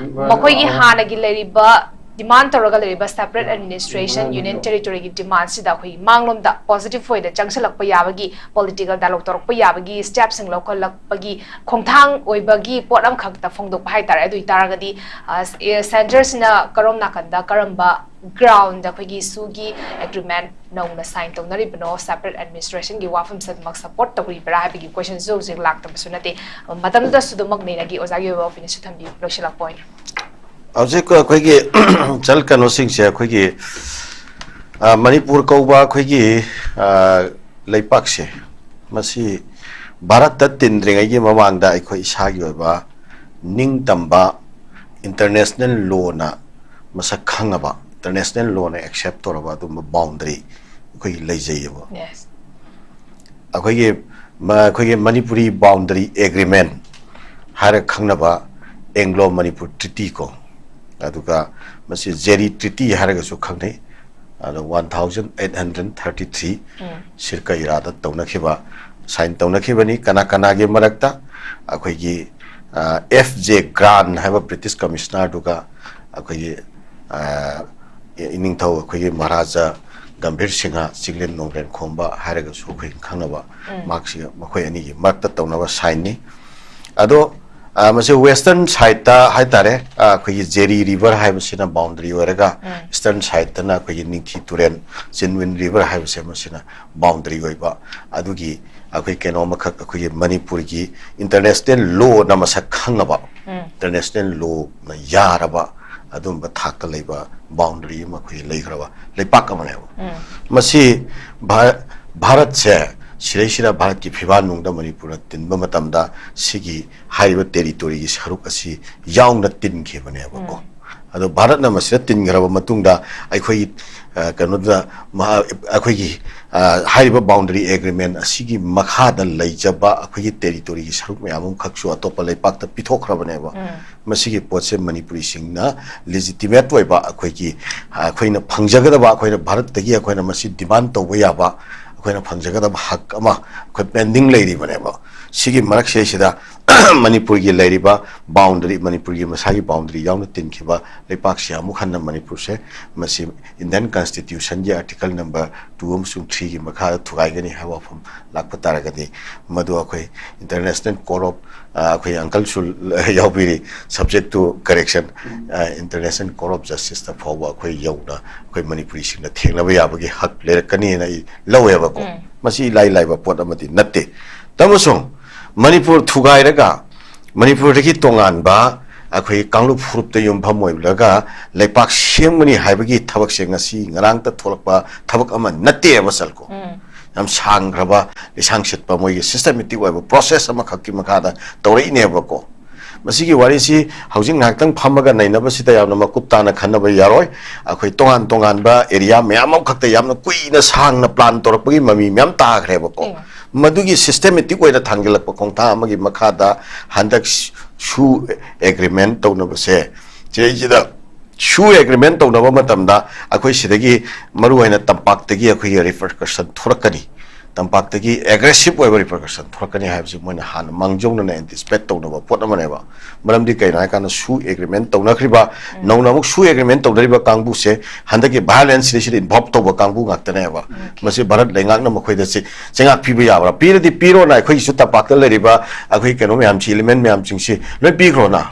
ꯃꯈꯣꯏꯒꯤ ꯍꯥꯟꯅꯒꯤ ꯂꯩꯔꯤꯕ ꯗꯤꯃꯥꯟ ꯇꯧꯔꯒ ꯂꯩꯔꯤꯕ separate administration, union territoryꯒꯤ ꯗꯤꯃꯥꯟꯁꯤꯗ ꯑꯩꯈꯣꯏꯒꯤ ꯃꯥꯡꯂꯣꯝꯗ positive wayꯗ ꯆꯪꯁꯤꯜꯂꯛꯄ ꯌꯥꯕꯒꯤ, political dialogue ꯇꯧꯔꯛꯄ ꯌꯥꯕꯒꯤ stepꯁꯤꯡ ꯂꯧꯈꯠꯂꯛꯄꯒꯤ ꯈꯣꯡꯊꯥꯡ ꯑꯣꯏꯕꯒꯤ ꯄꯣꯠ ꯑꯃꯈꯛꯇ ꯐꯣꯡꯗꯣꯛꯄ ꯍꯥꯏꯇꯥꯔꯦ꯫ ꯑꯗꯨ ꯑꯣꯏꯇꯥꯔꯒꯗꯤ, ꯑ, centreꯁꯤꯅ ꯀꯔꯣꯝ ꯅꯥꯀꯟꯗ, ꯀꯔꯝꯕ groundꯗ ꯑꯩꯈꯣꯏꯒꯤ ꯁꯨꯒꯤ agreement ꯅꯧꯅ sign ꯇꯧꯅꯔꯤꯕꯅꯣ, separate administrationꯒꯤ ꯋꯥꯐꯝꯁꯤꯃꯛ support ꯇꯧꯔꯤꯕ꯭ꯔꯥ ꯍꯥꯏꯕꯒꯤ questionꯁꯨ ꯍꯧꯖꯤꯛ ꯂꯥꯛꯇꯕꯁꯨ ꯅꯠꯇꯦ꯫ ꯃꯇꯝꯗꯨꯗꯁꯨ ꯑꯗꯨꯃꯛ ꯅꯩꯅꯈꯤ꯫ ꯑꯣꯖꯥꯒꯤ ꯑꯣꯏꯕ opinionꯁꯨ ꯊꯝꯕꯤꯌꯨ, ꯂꯣꯏꯁꯤꯜꯂꯛꯄ ꯑꯣꯏꯅ꯫ ꯍꯧꯖꯤꯛ ꯑꯩꯈꯣꯏꯒꯤ ꯆꯜ ꯀꯩꯅꯣꯁꯤꯡꯁꯦ, ꯑꯩꯈꯣꯏꯒꯤ, ꯑ, ꯃꯅꯤꯄꯨꯔ ꯀꯧꯕ ꯑꯩꯈꯣꯏꯒꯤ, ꯑ, ꯂꯩꯄꯥꯛꯁꯦ, ꯃꯁꯤ ꯚꯥꯔꯠꯇ ꯇꯤꯟꯗ꯭ꯔꯤꯉꯩꯒꯤ ꯃꯃꯥꯡꯗ ꯑꯩꯈꯣꯏ ꯏꯁꯥꯒꯤ ꯑꯣꯏꯕ ꯅꯤꯡꯇꯝꯕ, international lawꯅ ꯃꯁꯛ ꯈꯪꯉꯕ, international lawꯅ accept ꯇꯧꯔꯕ ꯑꯗꯨꯝꯕ boundary ꯑꯩꯈꯣꯏꯒꯤ ꯂꯩꯖꯩꯌꯦꯕ꯫ Yes. ꯑꯩꯈꯣꯏꯒꯤ ꯃ-, ꯑꯩꯈꯣꯏꯒꯤ ꯃꯅꯤꯄꯨꯔꯤ boundary agreement ꯍꯥꯏꯔꯒ ꯈꯪꯅꯕ Anglo Manipur Treaty ꯀꯣ, ꯑꯗꯨꯒ ꯃꯁꯤ ꯖꯦꯔꯤ treaty ꯍꯥꯏꯔꯒꯁꯨ ꯈꯪꯅꯩ꯫ ꯑꯗꯣ one thousand eight hundred thirty three ꯎꯝ꯫ ꯁꯤꯔꯀ ꯏꯔꯥꯗ ꯇꯧꯅꯈꯤꯕ, sign ꯇꯧꯅꯈꯤꯕꯅꯤ꯫ ꯀꯅꯥ ꯀꯅꯥꯒꯤ ꯃꯔꯛꯇ? ꯑꯩꯈꯣꯏꯒꯤ, ꯑ, F J Grant ꯍꯥꯏꯕ British commissionerꯗꯨꯒ ꯑꯩꯈꯣꯏꯒꯤ, ꯑ, ꯏꯅꯤꯡꯊꯧ ꯑꯩꯈꯣꯏꯒꯤ ꯃꯍꯥꯔꯥꯖꯥ ꯒꯝꯚꯤꯔ ꯁꯤꯡꯍ ꯆꯤꯡꯂꯦꯟ ꯅꯣꯡꯒ꯭ꯔꯦꯟ ꯈꯣꯝꯕ ꯍꯥꯏꯔꯒꯁꯨ ꯑꯩꯈꯣꯏ ꯈꯪꯅꯕ, ꯎꯝ꯫ ꯃꯍꯥꯛꯁꯤ ꯃꯈꯣꯏ ꯑꯅꯤꯒꯤ ꯃꯔꯛꯇ ꯇꯧꯅꯕ signꯅꯤ꯫ ꯑꯗꯣ, ꯑ, ꯃꯁꯤ western sideꯇ ꯍꯥꯏꯇꯥꯔꯦ, ꯑ, ꯑꯩꯈꯣꯏꯒꯤ ꯖꯦꯔꯤ river ꯍꯥꯏꯕꯁꯤꯅ boundary ꯑꯣꯏꯔꯒ, ꯎꯝ꯫ Eastern sideꯇꯅ ꯑꯩꯈꯣꯏꯒꯤ ꯅꯤꯡꯊꯤ ꯇꯨꯔꯦꯜ, ꯆꯤꯟꯋꯤꯟ river ꯍꯥꯏꯕꯁꯦ ꯃꯁꯤꯅ boundary ꯑꯣꯏꯕ꯫ ꯑꯗꯨꯒꯤ ꯑꯩꯈꯣꯏ ꯀꯩꯅꯣ ꯑꯃꯈꯛ, ꯑꯩꯈꯣꯏꯒꯤ ꯃꯅꯤꯄꯨꯔꯒꯤ international lawꯅ ꯃꯁꯛ ꯈꯪꯉꯕ, ꯎꯝ꯫ International lawꯅ ꯌꯥꯔꯕ ꯑꯗꯨꯝꯕ ꯊꯥꯛꯇ ꯂꯩꯕ boundary ꯑꯃ ꯑꯩꯈꯣꯏꯒꯤ ꯂꯩꯈ꯭ꯔꯕ ꯂꯩꯄꯥꯛ ꯑꯃꯅꯦꯕ꯫ ꯎꯝ꯫ ꯃꯁꯤ ꯚꯥ-, ꯚꯥꯔꯠꯁꯦ ꯁꯤꯗꯩꯁꯤꯗ ꯚꯥꯔꯠꯀꯤ ꯐꯤꯕꯥꯟ ꯅꯨꯡꯗ ꯃꯅꯤꯄꯨꯔꯅ ꯇꯤꯟꯕ ꯃꯇꯝꯗ ꯁꯤꯒꯤ ꯍꯥꯏꯔꯤꯕ territoryꯒꯤ ꯁꯔꯨꯛ ꯑꯁꯤ ꯌꯥꯎꯅ ꯇꯤꯟꯈꯤꯕꯅꯦꯕꯀꯣ꯫ ꯎꯝ꯫ ꯑꯗꯣ ꯚꯥꯔꯠꯅ ꯃꯁꯤꯗ ꯇꯤꯟꯈ꯭ꯔꯕ ꯃꯇꯨꯡꯗ ꯑꯩꯈꯣꯏꯒꯤ, ꯑ, ꯀꯩꯅꯣꯗ ꯃꯍꯥ-, ꯑꯩꯈꯣꯏꯒꯤ, ꯑ, ꯍꯥꯏꯔꯤꯕ boundary agreement ꯑꯁꯤꯒꯤ ꯃꯈꯥꯗ ꯂꯩꯖꯕ ꯑꯩꯈꯣꯏꯒꯤ territoryꯒꯤ ꯁꯔꯨꯛ ꯃꯌꯥꯝ ꯑꯃꯈꯛꯁꯨ ꯑꯇꯣꯞꯄ ꯂꯩꯄꯥꯛꯇ ꯄꯤꯊꯣꯛꯈ꯭ꯔꯕꯅꯦꯕ꯫ ꯎꯝ꯫ ꯃꯁꯤꯒꯤ ꯄꯣꯠꯁꯦ ꯃꯅꯤꯄꯨꯔꯤꯁꯤꯡꯅ legitimate ꯑꯣꯏꯕ ꯑꯩꯈꯣꯏꯒꯤ, ꯑ, ꯑꯩꯈꯣꯏꯅ ꯐꯪꯖꯒꯗꯕ, ꯑꯩꯈꯣꯏꯅ ꯚꯥꯔꯠꯇꯒꯤ ꯑꯩꯈꯣꯏꯅ ꯃꯁꯤ demand ꯇꯧꯕ ꯌꯥꯕ, ꯑꯩꯈꯣꯏꯅ ꯐꯪꯖꯒꯗꯕ ꯍꯛ ꯑꯃ ꯑꯩꯈꯣꯏ ꯄꯦꯟꯗꯤꯡ ꯂꯩꯔꯤꯕꯅꯦꯕ꯫ ꯁꯤꯒꯤ ꯃꯔꯛꯁꯤꯗꯩꯁꯤꯗ ꯃꯅꯤꯄꯨꯔꯒꯤ ꯂꯩꯔꯤꯕ ꯕꯥꯎꯟꯗꯔꯤ, ꯃꯅꯤꯄꯨꯔꯒꯤ ꯃꯁꯥꯒꯤ ꯕꯥꯎꯟꯗꯔꯤ ꯌꯥꯎꯅ ꯇꯤꯟꯈꯤꯕ ꯂꯩꯄꯥꯛꯁꯤ ꯑꯃꯨꯛ ꯍꯟꯅ ꯃꯅꯤꯄꯨꯔꯁꯦ ꯃꯁꯤ ꯏꯟꯗꯤꯌꯟ ꯀꯟꯁꯇꯤꯇ꯭ꯌꯨꯁꯟꯒꯤ ꯑꯥꯔꯇꯤꯀꯜ ꯅꯝꯕꯔ ꯇꯨ ꯑꯃꯁꯨꯡ ꯊ꯭ꯔꯤꯒꯤ ꯃꯈꯥꯗ ꯊꯨꯒꯥꯏꯒꯅꯤ ꯍꯥꯏꯕ ꯋꯥꯐꯝ ꯂꯥꯛꯄ ꯇꯥꯔꯒꯗꯤ, ꯃꯗꯨ ꯑꯩꯈꯣꯏ ꯏꯟꯇꯔꯅꯦꯁꯅꯦꯜ ꯀꯣꯔꯠ ꯑꯣꯐ, ꯑꯩꯈꯣꯏ ꯑꯪꯀꯜꯁꯨ ꯌꯥꯎꯕꯤꯔꯤ, subject to correction, International Court of Justice ꯇ ꯐꯥꯎꯕ ꯑꯩꯈꯣꯏ ꯌꯧꯅ ꯑꯩꯈꯣꯏ ꯃꯅꯤꯄꯨꯔꯤꯁꯤꯡꯅ ꯊꯦꯡꯅꯕ ꯌꯥꯕꯒꯤ ꯍꯛ ꯂꯩꯔꯛꯀꯅꯤꯅ ꯑꯩ ꯂꯧꯋꯦꯕꯀꯣ꯫ ꯎꯝ꯫ ꯃꯁꯤ ꯏꯂꯥꯏ ꯂꯥꯏꯕ ꯄꯣꯠ ꯑꯃꯗꯤ ꯅꯠꯇꯦ꯫ ꯇꯃꯁꯨꯡ ꯃꯅꯤꯄꯨꯔ ꯊꯨꯒꯥꯏꯔꯒ ꯃꯅꯤꯄꯨꯔꯗꯒꯤ ꯇꯣꯉꯥꯟꯕ ꯑꯩꯈꯣꯏ ꯀꯥꯡꯂꯨꯞ ꯐꯨꯔꯨꯞꯇ ꯌꯨꯝꯐꯝ ꯑꯣꯏꯕꯂꯒ ꯂꯩꯄꯥꯛ ꯁꯦꯝꯒꯅꯤ ꯍꯥꯏꯕꯒꯤ ꯊꯕꯛꯁꯦ ꯉꯁꯤ ꯉꯔꯥꯡꯇ ꯊꯣꯛꯂꯛꯄ ꯊꯕꯛ ꯑꯃ ꯅꯠꯇꯦꯕ, ꯆꯜꯀꯣ꯫ ꯎꯝ꯫ ꯌꯥꯝ ꯁꯥꯡꯈ꯭ꯔꯕ, ꯂꯤꯁꯥꯡ ꯁꯤꯠꯄ, ꯃꯣꯏꯒꯤ systematic ꯑꯣꯏꯕ process ꯑꯃꯈꯛꯀꯤ ꯃꯈꯥꯗ ꯇꯧꯔꯛꯏꯅꯦꯕꯀꯣ꯫ ꯃꯁꯤꯒꯤ ꯋꯥꯔꯤꯁꯤ ꯍꯧꯖꯤꯛ ꯉꯥꯏꯍꯥꯛꯇꯪ ꯐꯝꯃꯒ ꯅꯩꯅꯕꯁꯤꯗ ꯌꯥꯝꯅ ꯃꯀꯨꯞ ꯇꯥꯅ ꯈꯟꯅꯕ ꯌꯥꯔꯣꯏ꯫ ꯑꯩꯈꯣꯏ ꯇꯣꯉꯥꯟ ꯇꯣꯉꯥꯟꯕ area ꯃꯌꯥꯝ ꯑꯃꯈꯛꯇ ꯌꯥꯝꯅ ꯀꯨꯏꯅ ꯁꯥꯡꯅ plan ꯇꯧꯔꯛꯄꯒꯤ ꯃꯃꯤ ꯃꯌꯥꯝ ꯇꯥꯈ꯭ꯔꯦꯕꯀꯣ꯫ ꯎꯝ꯫ ꯃꯗꯨꯒꯤ systematic ꯑꯣꯏꯅ ꯊꯥꯡꯖꯤꯜꯂꯛꯄ ꯈꯣꯡꯊꯥꯡ ꯑꯃꯒꯤ ꯃꯈꯥꯗ ꯍꯟꯗꯛ ꯁꯨ agreement ꯇꯧꯅꯕꯁꯦ, ꯁꯤꯗꯩꯁꯤꯗ ꯁꯨ agreement ꯇꯧꯅꯕ ꯃꯇꯝꯗ ꯑꯩꯈꯣꯏ ꯁꯤꯗꯒꯤ ꯃꯔꯨꯑꯣꯏꯅ ꯇꯝꯄꯥꯛꯇꯒꯤ ꯑꯩꯈꯣꯏꯒꯤ repercussion ꯊꯣꯛꯂꯛꯀꯅꯤ, ꯇꯝꯄꯥꯛꯇꯒꯤ aggressive ꯑꯣꯏꯕ repercussion ꯊꯣꯛꯂꯛꯀꯅꯤ ꯍꯥꯏꯕꯁꯤ ꯃꯣꯏꯅ ꯍꯥꯟꯅ ꯃꯥꯡꯖꯧꯅꯅ anticipate ꯇꯧꯅꯕ ꯄꯣꯠ ꯑꯃꯅꯦꯕ꯫ ꯃꯔꯝꯗꯤ ꯀꯩꯅꯣ ꯍꯥꯏꯀꯥꯟꯗ ꯁꯨ agreement ꯇꯧꯅꯈ꯭ꯔꯤꯕ, ꯎꯝ꯫ ꯅꯧꯅ ꯑꯃꯨꯛ ꯁꯨ agreement ꯇꯧꯅꯔꯤꯕ ꯀꯥꯡꯕꯨꯁꯦ ꯍꯟꯗꯛꯀꯤ violence ꯁꯤꯗꯩꯁꯤꯗ involve ꯇꯧꯕ ꯀꯥꯡꯕꯨ ꯉꯥꯛꯇꯅꯦꯕ꯫ ꯎꯝ꯫ ꯃꯁꯤ ꯚꯥꯔꯠ ꯂꯩꯉꯥꯛꯅ ꯃꯈꯣꯏꯗ ꯆꯩ-, ꯆꯩꯉꯥꯛ ꯄꯤꯕ ꯌꯥꯕ꯭ꯔꯥ? ꯄꯤꯔꯗꯤ ꯄꯤꯔꯣꯅ, ꯑꯩꯈꯣꯏꯒꯤꯁꯨ ꯇꯝꯄꯥꯛꯇ ꯂꯩꯔꯤꯕ ꯑꯩꯈꯣꯏ ꯀꯩꯅꯣ ꯃꯌꯥꯝꯁꯤ, element ꯃꯌꯥꯝꯁꯤꯡꯁꯤ ꯂꯣꯏ ꯄꯤꯈ꯭ꯔꯣꯅ꯫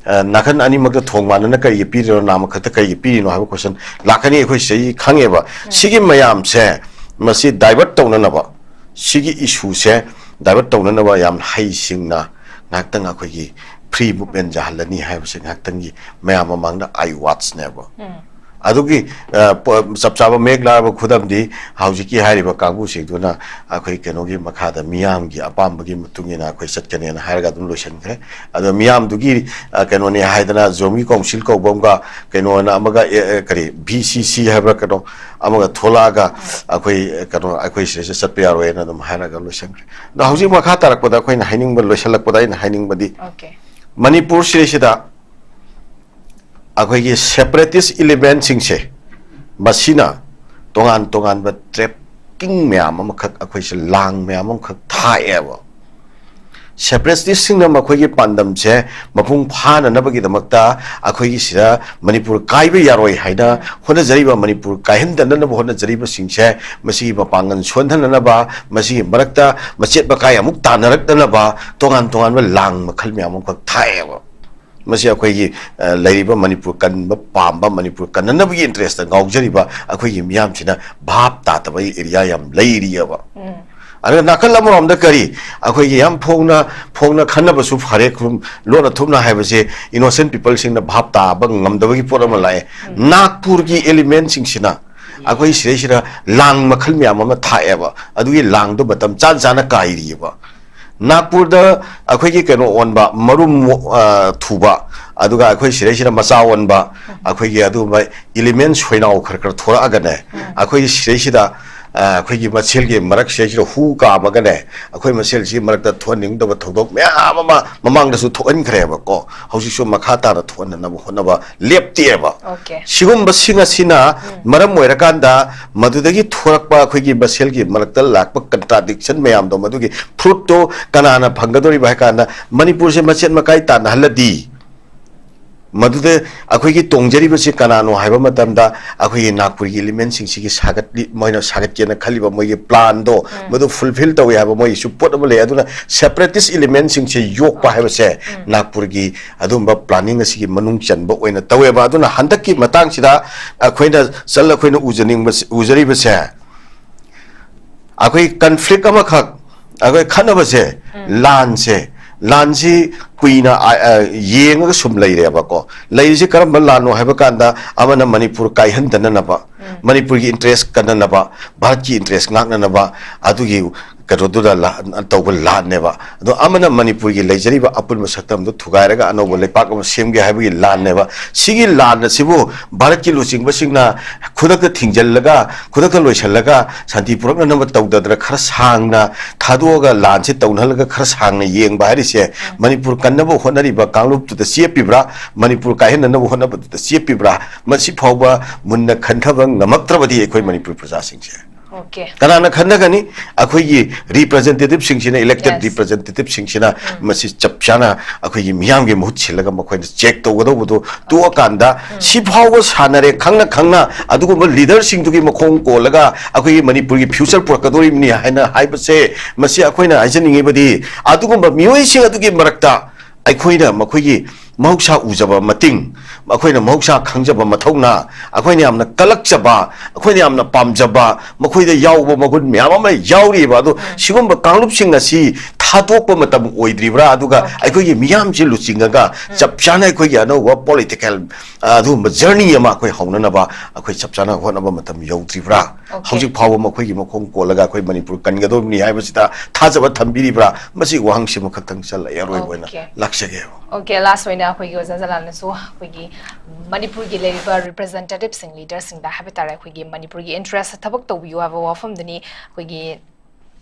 ꯑ, ꯅꯥꯀꯟ ꯑꯅꯤꯃꯛꯇ ꯊꯣꯡ ꯃꯥꯟꯅꯅ ꯀꯔꯤꯒꯤ ꯄꯤꯔꯤꯅꯣ, ꯅꯥꯝꯃꯈꯛꯇ ꯀꯔꯤꯒꯤ ꯄꯤꯔꯤꯅꯣ ꯍꯥꯏꯕ question ꯂꯥꯛꯀꯅꯤ, ꯑꯩꯈꯣꯏ ꯁꯤꯗꯩ ꯈꯪꯉꯦꯕ꯫ ꯎꯝ꯫ ꯁꯤꯒꯤ ꯃꯌꯥꯝꯁꯦ, ꯃꯁꯤ divert ꯇꯧꯅꯅꯕ, ꯁꯤꯒꯤ issue ꯁꯦ divert ꯇꯧꯅꯅꯕ ꯌꯥꯝ ꯍꯩꯁꯤꯡꯅ ꯉꯥꯏꯍꯥꯛꯇꯪ ꯑꯩꯈꯣꯏꯒꯤ free movement ꯌꯥꯍꯜꯂꯅꯤ ꯍꯥꯏꯕꯁꯦ ꯉꯥꯏꯍꯥꯛꯇꯪꯒꯤ ꯃꯌꯥꯝ ꯃꯃꯥꯡꯗ eye watch ꯅꯦꯕ꯫ ꯎꯝ꯫ ꯑꯗꯨꯒꯤ, ꯑ, ꯄ-, ꯆꯞ ꯆꯥꯕ ꯃꯌꯦꯛ ꯂꯥꯔꯕ ꯈꯨꯗꯝꯗꯤ ꯍꯧꯖꯤꯛꯀꯤ ꯍꯥꯏꯔꯤꯕ ꯀꯥꯡꯕꯨꯁꯤꯡꯗꯨꯅ ꯑꯩꯈꯣꯏ ꯀꯩꯅꯣꯒꯤ ꯃꯈꯥꯗ ꯃꯤꯌꯥꯝꯒꯤ ꯑꯄꯥꯝꯕꯒꯤ ꯃꯇꯨꯡ ꯏꯟꯅ ꯑꯩꯈꯣꯏ ꯆꯠꯀꯅꯦꯅ ꯍꯥꯏꯔꯒ ꯑꯗꯨꯝ ꯂꯣꯏꯁꯤꯟꯈ꯭ꯔꯦ꯫ ꯑꯗꯣ ꯃꯤꯌꯥꯝꯗꯨꯒꯤ, ꯑ, ꯀꯩꯅꯣꯅꯤ ꯍꯥꯏꯗꯅ ꯖꯣꯃꯤ ꯀꯥꯎꯟꯁꯤꯜ ꯀꯧꯕ ꯑꯃꯒ ꯀꯩꯅꯣꯅ ꯑꯃꯒ, ꯑꯦ, ꯑꯦ, ꯀꯔꯤ, ꯚꯤ ꯁꯤ ꯁꯤ ꯍꯥꯏꯕ꯭ꯔꯥ ꯀꯩꯅꯣ ꯑꯃꯒ ꯊꯣꯛꯂꯛꯑꯒ ꯑꯩꯈꯣꯏ, ꯑ, ꯀꯩꯅꯣ, ꯑꯩꯈꯣꯏ ꯁꯤꯗꯩꯁꯤꯗ ꯆꯠꯄ ꯌꯥꯔꯣꯏꯅ ꯑꯗꯨꯝ ꯍꯥꯏꯔꯒ ꯂꯣꯏꯁꯤꯟꯈ꯭ꯔꯦ꯫ ꯑꯗꯣ ꯍꯧꯖꯤꯛ ꯃꯈꯥ ꯇꯥꯔꯛꯄꯗ ꯑꯩꯈꯣꯏꯅ ꯍꯥꯏꯅꯤꯡꯕ, ꯂꯣꯏꯁꯤꯜꯂꯛꯄꯗ ꯑꯩꯅ ꯍꯥꯏꯅꯤꯡꯕꯗꯤ, OK꯫ ꯃꯅꯤꯄꯨꯔ ꯁꯤꯗꯩꯁꯤꯗ ꯑꯩꯈꯣꯏꯒꯤ separatist element ꯁꯤꯡꯁꯦ, ꯃꯁꯤꯅ ꯇꯣꯉꯥꯟ ꯇꯣꯉꯥꯟꯕ trap ꯏꯪ ꯃꯌꯥꯝ ꯑꯃꯈꯛ, ꯑꯩꯈꯣꯏꯁꯦ ꯂꯥꯡ ꯃꯌꯥꯝ ꯑꯃꯈꯛ ꯊꯥꯛꯑꯦꯕ꯫ ꯁꯦꯄꯔꯦꯇꯤꯁꯁꯤꯡꯅ ꯃꯈꯣꯏꯒꯤ ꯄꯥꯟꯗꯝꯁꯦ ꯃꯄꯨꯡ ꯐꯥꯅꯅꯕꯒꯤꯗꯃꯛꯇ ꯑꯩꯈꯣꯏꯒꯤ ꯁꯤꯗ ꯃꯅꯤꯄꯨꯔ ꯀꯥꯏꯕ ꯌꯥꯔꯣꯏ ꯍꯥꯏꯅ ꯍꯣꯠꯅꯖꯔꯤꯕ, ꯃꯅꯤꯄꯨꯔ ꯀꯥꯏꯍꯟꯗꯅꯕ ꯍꯣꯠꯅꯖꯔꯤꯕꯁꯤꯡꯁꯦ, ꯃꯁꯤꯒꯤ ꯃꯄꯥꯡꯒꯜ ꯁꯣꯟꯊꯅꯅꯕ, ꯃꯁꯤꯒꯤ ꯃꯔꯛꯇ ꯃꯆꯦꯠ ꯃꯀꯥꯏ ꯑꯃꯨꯛ ꯇꯥꯟꯅꯔꯛꯇꯅꯕ ꯇꯣꯉꯥꯟ ꯇꯣꯉꯥꯟꯕ ꯂꯥꯡ ꯃꯈꯜ ꯃꯌꯥꯝ ꯑꯃꯈꯛ ꯊꯥꯛꯑꯦꯕ꯫ ꯃꯁꯤ ꯑꯩꯈꯣꯏꯒꯤ, ꯑ, ꯂꯩꯔꯤꯕ ꯃꯅꯤꯄꯨꯔ ꯀꯟꯕ ꯄꯥꯝꯕ, ꯃꯅꯤꯄꯨꯔ ꯀꯟꯅꯅꯕꯒꯤ ꯏꯟꯇꯔꯦꯁꯇ ꯉꯥꯎꯖꯔꯤꯕ ꯑꯩꯈꯣꯏꯒꯤ ꯃꯤꯌꯥꯝꯁꯤꯅ ꯚꯥꯞ ꯇꯥꯗꯕ ꯑꯦꯔꯤꯌꯥ ꯌꯥꯝ ꯂꯩꯔꯤꯑꯕ꯫ ꯑꯗꯨꯒ ꯅꯥꯀꯜ ꯑꯃꯔꯣꯝꯗ ꯀꯔꯤ, ꯑꯩꯈꯣꯏꯒꯤ ꯌꯥꯝ ꯐꯣꯡꯅ, ꯐꯣꯡꯅ ꯈꯟꯅꯕꯁꯨ ꯐꯔꯦ, ꯈꯨꯝ-, ꯂꯣꯟꯅ ꯊꯨꯞꯅ ꯍꯥꯏꯕꯁꯦ ꯏꯅꯣꯁꯦꯟ ꯄꯤꯄꯜꯁꯤꯡꯅ ꯚꯥꯞ ꯇꯥꯕ ꯉꯝꯗꯕꯒꯤ ꯄꯣꯠ ꯑꯃ ꯂꯥꯛꯑꯦ꯫ ꯅꯥꯒꯄꯨꯔꯒꯤ ꯑꯦꯂꯤꯃꯦꯟꯁꯤꯡꯁꯤꯅ ꯑꯩꯈꯣꯏ ꯁꯤꯗꯩꯁꯤꯗ ꯂꯥꯡ ꯃꯈꯜ ꯃꯌꯥꯝ ꯑꯃ ꯊꯥꯛꯑꯦꯕ꯫ ꯑꯗꯨꯒꯤ ꯂꯥꯡꯗꯣ ꯃꯇꯝ ꯆꯥ ꯆꯥꯅ ꯀꯥꯏꯔꯤꯑꯕ꯫ ꯅꯥꯒꯄꯨꯔꯗ ꯑꯩꯈꯣꯏꯒꯤ ꯀꯩꯅꯣ ꯑꯣꯟꯕ, ꯃꯔꯨꯝ, ꯑ, ꯊꯨꯕ, ꯑꯗꯨꯒ ꯑꯩꯈꯣꯏ ꯁꯤꯗꯩꯁꯤꯗ ꯃꯆꯥ ꯑꯣꯟꯕ, ꯑꯩꯈꯣꯏꯒꯤ ꯑꯗꯨꯒꯨꯝꯕ ꯏꯂꯤꯃꯦꯟ ꯁꯣꯏꯅꯥꯎ ꯈꯔ ꯈꯔ ꯊꯣꯔꯛꯑꯒꯅꯦ, ꯑꯩꯈꯣꯏꯒꯤ ꯁꯤꯗꯩꯁꯤꯗ, ꯑ, ꯑꯩꯈꯣꯏꯒꯤ ꯃꯁꯦꯜꯒꯤ ꯃꯔꯛꯁꯤꯗꯩꯁꯤꯗ ꯍꯨ ꯀꯥꯝꯃꯒꯅꯦ, ꯑꯩꯈꯣꯏ ꯃꯁꯦꯜꯁꯤ ꯃꯔꯛꯇ ꯊꯣꯛꯍꯟꯅꯤꯡꯗꯕ ꯊꯧꯗꯣꯛ ꯃꯌꯥꯝ ꯑꯃ ꯃꯃꯥꯡꯗꯁꯨ ꯊꯣꯛꯍꯟꯈ꯭ꯔꯦꯕꯀꯣ꯫ ꯍꯧꯖꯤꯛꯁꯨ ꯃꯈꯥ ꯇꯥꯅ ꯊꯣꯛꯍꯟꯅꯅꯕ ꯍꯣꯠꯅꯕ ꯂꯦꯞꯇꯦꯕ꯫ ꯑꯣꯀꯦ꯫ ꯁꯤꯒꯨꯝꯕꯁꯤꯡ ꯑꯁꯤꯅ ꯃꯔꯝ ꯑꯣꯏꯔꯀꯥꯟꯗ ꯃꯗꯨꯗꯒꯤ ꯊꯣꯔꯛꯄ ꯑꯩꯈꯣꯏꯒꯤ ꯃꯁꯦꯜꯒꯤ ꯃꯔꯛꯇ ꯂꯥꯛꯄ ꯀꯟꯇ꯭ꯔꯥꯗꯤꯛꯁꯟ ꯃꯌꯥꯝꯗꯣ, ꯃꯗꯨꯒꯤ ꯐ꯭ꯔꯨꯠꯇꯣ ꯀꯅꯥꯅ ꯐꯪꯒꯗꯧꯔꯤꯕ ꯍꯥꯏ ꯀꯥꯟꯗ, ꯃꯅꯤꯄꯨꯔꯁꯦ ꯃꯆꯦꯠ ꯃꯀꯥꯏ ꯇꯥꯟꯅꯍꯜꯂꯗꯤ ꯃꯗꯨꯗ ꯑꯩꯈꯣꯏꯒꯤ ꯇꯣꯡꯖꯔꯤꯕꯁꯤ ꯀꯅꯥꯅꯣ ꯍꯥꯏꯕ ꯃꯇꯝꯗ, ꯑꯩꯈꯣꯏꯒꯤ ꯅꯥꯒꯄꯨꯔꯒꯤ ꯏꯂꯤꯃꯦꯟꯁꯤꯡꯁꯤꯒꯤ ꯁꯥꯒꯠꯂꯤ, ꯃꯣꯏꯅ ꯁꯥꯒꯠꯀꯦꯅ ꯈꯜꯂꯤꯕ ꯃꯣꯏꯒꯤ ꯄ꯭ꯂꯥꯟꯗꯣ, ꯃꯗꯨ ꯐꯨꯜꯐꯤꯜ ꯇꯧꯏ ꯍꯥꯏꯕ ꯃꯣꯏꯒꯤꯁꯨ ꯄꯣꯠ ꯑꯃ ꯂꯩ꯫ ꯑꯗꯨꯅ ꯁꯦꯄꯔꯦꯇꯤꯁ ꯏꯂꯤꯃꯦꯟꯁꯤꯡꯁꯦ ꯌꯣꯛꯄ ꯍꯥꯏꯕꯁꯦ ꯅꯥꯒꯄꯨꯔꯒꯤ ꯑꯗꯨꯝꯕ ꯄ꯭ꯂꯥꯅꯤꯡ ꯑꯁꯤꯒꯤ ꯃꯅꯨꯡ ꯆꯟꯕ ꯑꯣꯏꯅ ꯇꯧꯋꯦꯕ꯫ ꯑꯗꯨꯅ ꯍꯟꯗꯛꯀꯤ ꯃꯇꯥꯡꯁꯤꯗ ꯑꯩꯈꯣꯏꯅ ꯆꯜ ꯑꯩꯈꯣꯏꯅ ꯎꯖꯅꯤꯡꯕ, ꯎꯖꯔꯤꯕꯁꯦ, ꯑꯩꯈꯣꯏ ꯀꯟꯐ꯭ꯂꯤꯛ ꯑꯃꯈꯛ, ꯑꯩꯈꯣꯏ ꯈꯠꯅꯕꯁꯦ, ꯂꯥꯟꯁꯦ, ꯂꯥꯟꯁꯤ ꯀꯨꯏꯅ, ꯑ, ꯑ, ꯌꯦꯡꯉꯒ ꯁꯨꯝ ꯂꯩꯔꯦꯕꯀꯣ꯫ ꯂꯩꯔꯤꯁꯤ ꯀꯔꯝꯕ ꯂꯥꯟꯅꯣ ꯍꯥꯏꯕ ꯀꯥꯟꯗ, ꯑꯃꯅ ꯃꯅꯤꯄꯨꯔ ꯀꯥꯏꯍꯟꯗꯅꯅꯕ, ꯃꯅꯤꯄꯨꯔꯒꯤ ꯏꯟꯇꯔꯦꯁ ꯀꯟꯅꯅꯕ, ꯚꯥꯔꯠꯀꯤ ꯏꯟꯇꯔꯦꯁ ꯉꯥꯛꯅꯅꯕ, ꯑꯗꯨꯒꯤ ꯀꯩꯅꯣꯗꯨꯗ ꯂꯥ-, ꯇꯧꯕ ꯂꯥꯟꯅꯦꯕ꯫ ꯑꯗꯣ ꯑꯃꯅ ꯃꯅꯤꯄꯨꯔꯒꯤ ꯂꯩꯖꯔꯤꯕ ꯑꯄꯨꯟꯕ ꯁꯛꯇꯝꯗꯨ ꯊꯨꯒꯥꯏꯔꯒ ꯑꯅꯧꯕ ꯂꯩꯄꯥꯛ ꯑꯃ ꯁꯦꯝꯒꯦ ꯍꯥꯏꯕꯒꯤ ꯂꯥꯟꯅꯦꯕ꯫ ꯁꯤꯒꯤ ꯂꯥꯟ ꯑꯁꯤꯕꯨ ꯚꯥꯔꯠꯀꯤ ꯂꯨꯆꯤꯡꯕꯁꯤꯡꯅ ꯈꯨꯗꯛꯇ ꯊꯤꯡꯖꯤꯜꯂꯒ, ꯈꯨꯗꯛꯇ ꯂꯣꯏꯁꯤꯜꯂꯒ, ꯁꯥꯟꯇꯤ ꯄꯨꯔꯛꯅꯅꯕ ꯇꯧꯗꯗꯅ ꯈꯔ ꯁꯥꯡꯅ ꯊꯥꯗꯣꯛꯑꯒ ꯂꯥꯟꯁꯤ ꯇꯧꯅꯍꯜꯂꯒ ꯈꯔ ꯁꯥꯡꯅ ꯌꯦꯡꯕ ꯍꯥꯏꯔꯤꯁꯦ, ꯃꯅꯤꯄꯨꯔ ꯀꯟꯅꯕ ꯍꯣꯠꯅꯔꯤꯕ ꯀꯥꯡꯂꯨꯞꯇꯨꯗ ꯆꯦꯞꯄꯤꯕ꯭ꯔꯥ, ꯃꯅꯤꯄꯨꯔ ꯀꯥꯏꯍꯟꯅꯅꯕ ꯍꯣꯠꯅꯕꯗꯨꯗ ꯆꯦꯞꯄꯤꯕ꯭ꯔꯥ, ꯃꯁꯤ ꯐꯥꯎꯕ ꯃꯨꯟꯅ ꯈꯟꯊꯕ ꯉꯝꯃꯛꯇ꯭ꯔꯕꯗꯤ ꯑꯩꯈꯣꯏ ꯃꯅꯤꯄꯨꯔ ꯄ꯭ꯔꯖꯥꯁꯤꯡꯁꯦ Okay. ꯀꯅꯥꯅ ꯈꯟꯅꯒꯅꯤ? ꯑꯩꯈꯣꯏꯒꯤ ꯔꯤꯄ꯭ꯔꯖꯦꯟꯇꯦꯇꯤꯚꯁꯤꯡꯁꯤꯅ, ꯏꯂꯦꯛꯇꯦꯗ Yes. ꯔꯤꯄ꯭ꯔꯖꯦꯟꯇꯦꯇꯤꯚꯁꯤꯡꯁꯤꯅ ꯃꯁꯤ ꯆꯞ ꯆꯥꯅ ꯑꯩꯈꯣꯏꯒꯤ ꯃꯤꯌꯥꯝꯒꯤ ꯃꯍꯨꯠ ꯁꯤꯜꯂꯒ ꯃꯈꯣꯏꯅ ꯆꯦꯛ ꯇꯧꯒꯗꯧꯕꯗꯨ ꯇꯣꯛꯑꯀꯥꯟꯗ ꯁꯤ ꯐꯥꯎꯕ ꯁꯥꯟꯅꯔꯦ, ꯈꯪꯅ ꯈꯪꯅ ꯑꯗꯨꯒꯨꯝꯕ ꯂꯤꯗꯔꯁꯤꯡꯗꯨꯒꯤ ꯃꯈꯣꯡ ꯀꯣꯜꯂꯒ ꯑꯩꯈꯣꯏꯒꯤ ꯃꯅꯤꯄꯨꯔꯒꯤ ꯐ꯭ꯌꯨꯆꯔ ꯄꯨꯔꯛꯀꯗꯧꯔꯤꯕꯅꯤ ꯍꯥꯏꯅ ꯍꯥꯏꯕꯁꯦ, ꯃꯁꯤ ꯑꯩꯈꯣꯏꯅ ꯍꯥꯏꯖꯅꯤꯡꯉꯤꯕꯗꯤ ꯑꯗꯨꯒꯨꯝꯕ ꯃꯤꯑꯣꯏꯁꯤꯡ ꯑꯗꯨꯒꯤ ꯃꯔꯛꯇ ꯑꯩꯈꯣꯏꯅ ꯃꯈꯣꯏꯒꯤ ꯃꯍꯧꯁꯥ ꯎꯖꯕ ꯃꯇꯤꯡ, ꯑꯩꯈꯣꯏꯅ ꯃꯍꯧꯁꯥ ꯈꯪꯖꯕ ꯃꯊꯧꯅꯥ, ꯑꯩꯈꯣꯏꯅ ꯌꯥꯝꯅ ꯀꯜꯂꯛꯆꯕ, ꯑꯩꯈꯣꯏꯅ ꯌꯥꯝꯅ ꯄꯥꯝꯖꯕ, ꯃꯈꯣꯏꯗ ꯌꯥꯎꯕ ꯃꯒꯨꯟ ꯃꯌꯥꯝ ꯑꯃ ꯌꯥꯎꯔꯤꯕ ꯑꯗꯣ, ꯁꯤꯒꯨꯝꯕ ꯀꯥꯡꯂꯨꯞꯁꯤꯡ ꯑꯁꯤ ꯊꯥꯗꯣꯛꯄ ꯃꯇꯝ ꯑꯣꯏꯗ꯭ꯔꯤꯕ꯭ꯔꯥ? ꯑꯗꯨꯒ Okay. ꯑꯩꯈꯣꯏꯒꯤ ꯃꯤꯌꯥꯝꯁꯤ ꯂꯨꯆꯤꯡꯉꯒ ꯆꯞ ꯆꯥꯅ ꯑꯩꯈꯣꯏꯒꯤ ꯑꯅꯧꯕ ꯄꯣꯂꯤꯇꯤꯀꯦꯜ ꯑꯗꯨꯒꯨꯝꯕ ꯖꯔꯅꯤ ꯑꯃ ꯑꯩꯈꯣꯏ ꯍꯧꯅꯅꯕ ꯑꯩꯈꯣꯏ ꯆꯞ ꯆꯥꯅ ꯍꯣꯠꯅꯕ ꯃꯇꯝ ꯌꯧꯗ꯭ꯔꯤꯕ꯭ꯔꯥ? Okay. ꯍꯧꯖꯤꯛ ꯐꯥꯎꯕ ꯃꯈꯣꯏꯒꯤ ꯃꯈꯣꯡ ꯀꯣꯜꯂꯒ ꯑꯩꯈꯣꯏ ꯃꯅꯤꯄꯨꯔ ꯀꯟꯒꯗꯧꯔꯤꯕꯅꯤ ꯍꯥꯏꯕꯁꯤꯗ ꯊꯥꯖꯕ ꯊꯝꯕꯤꯔꯤꯕ꯭ꯔꯥ? ꯃꯁꯤ ꯋꯥꯍꯪꯁꯤꯃ ꯈꯛꯇꯪ ꯆꯜꯂꯛꯑꯦ, ꯑꯔꯣꯏꯕ ꯑꯣꯏꯅ Okay. ꯂꯥꯛꯆꯒꯦ꯫ Okay, last ꯑꯣꯏꯅ ꯑꯩꯈꯣꯏꯒꯤ ꯑꯣꯖꯥ ꯖꯂꯥꯜꯅꯁꯨ ꯑꯩꯈꯣꯏꯒꯤ ꯃꯅꯤꯄꯨꯔꯒꯤ ꯂꯩꯔꯤꯕ ꯔꯤꯄ꯭ꯔꯖꯦꯟꯇꯦꯇꯤꯚꯁꯤꯡ, ꯂꯤꯗꯔꯁꯤꯡꯗ ꯍꯥꯏꯕ ꯇꯥꯔꯦ, ꯑꯩꯈꯣꯏꯒꯤ ꯃꯅꯤꯄꯨꯔꯒꯤ ꯏꯟꯇꯔꯦꯁ ꯊꯕꯛ ꯇꯧꯕꯤꯌꯨ ꯍꯥꯏꯕ ꯋꯥꯐꯝꯗꯨꯅꯤ ꯑꯩꯈꯣꯏꯒꯤ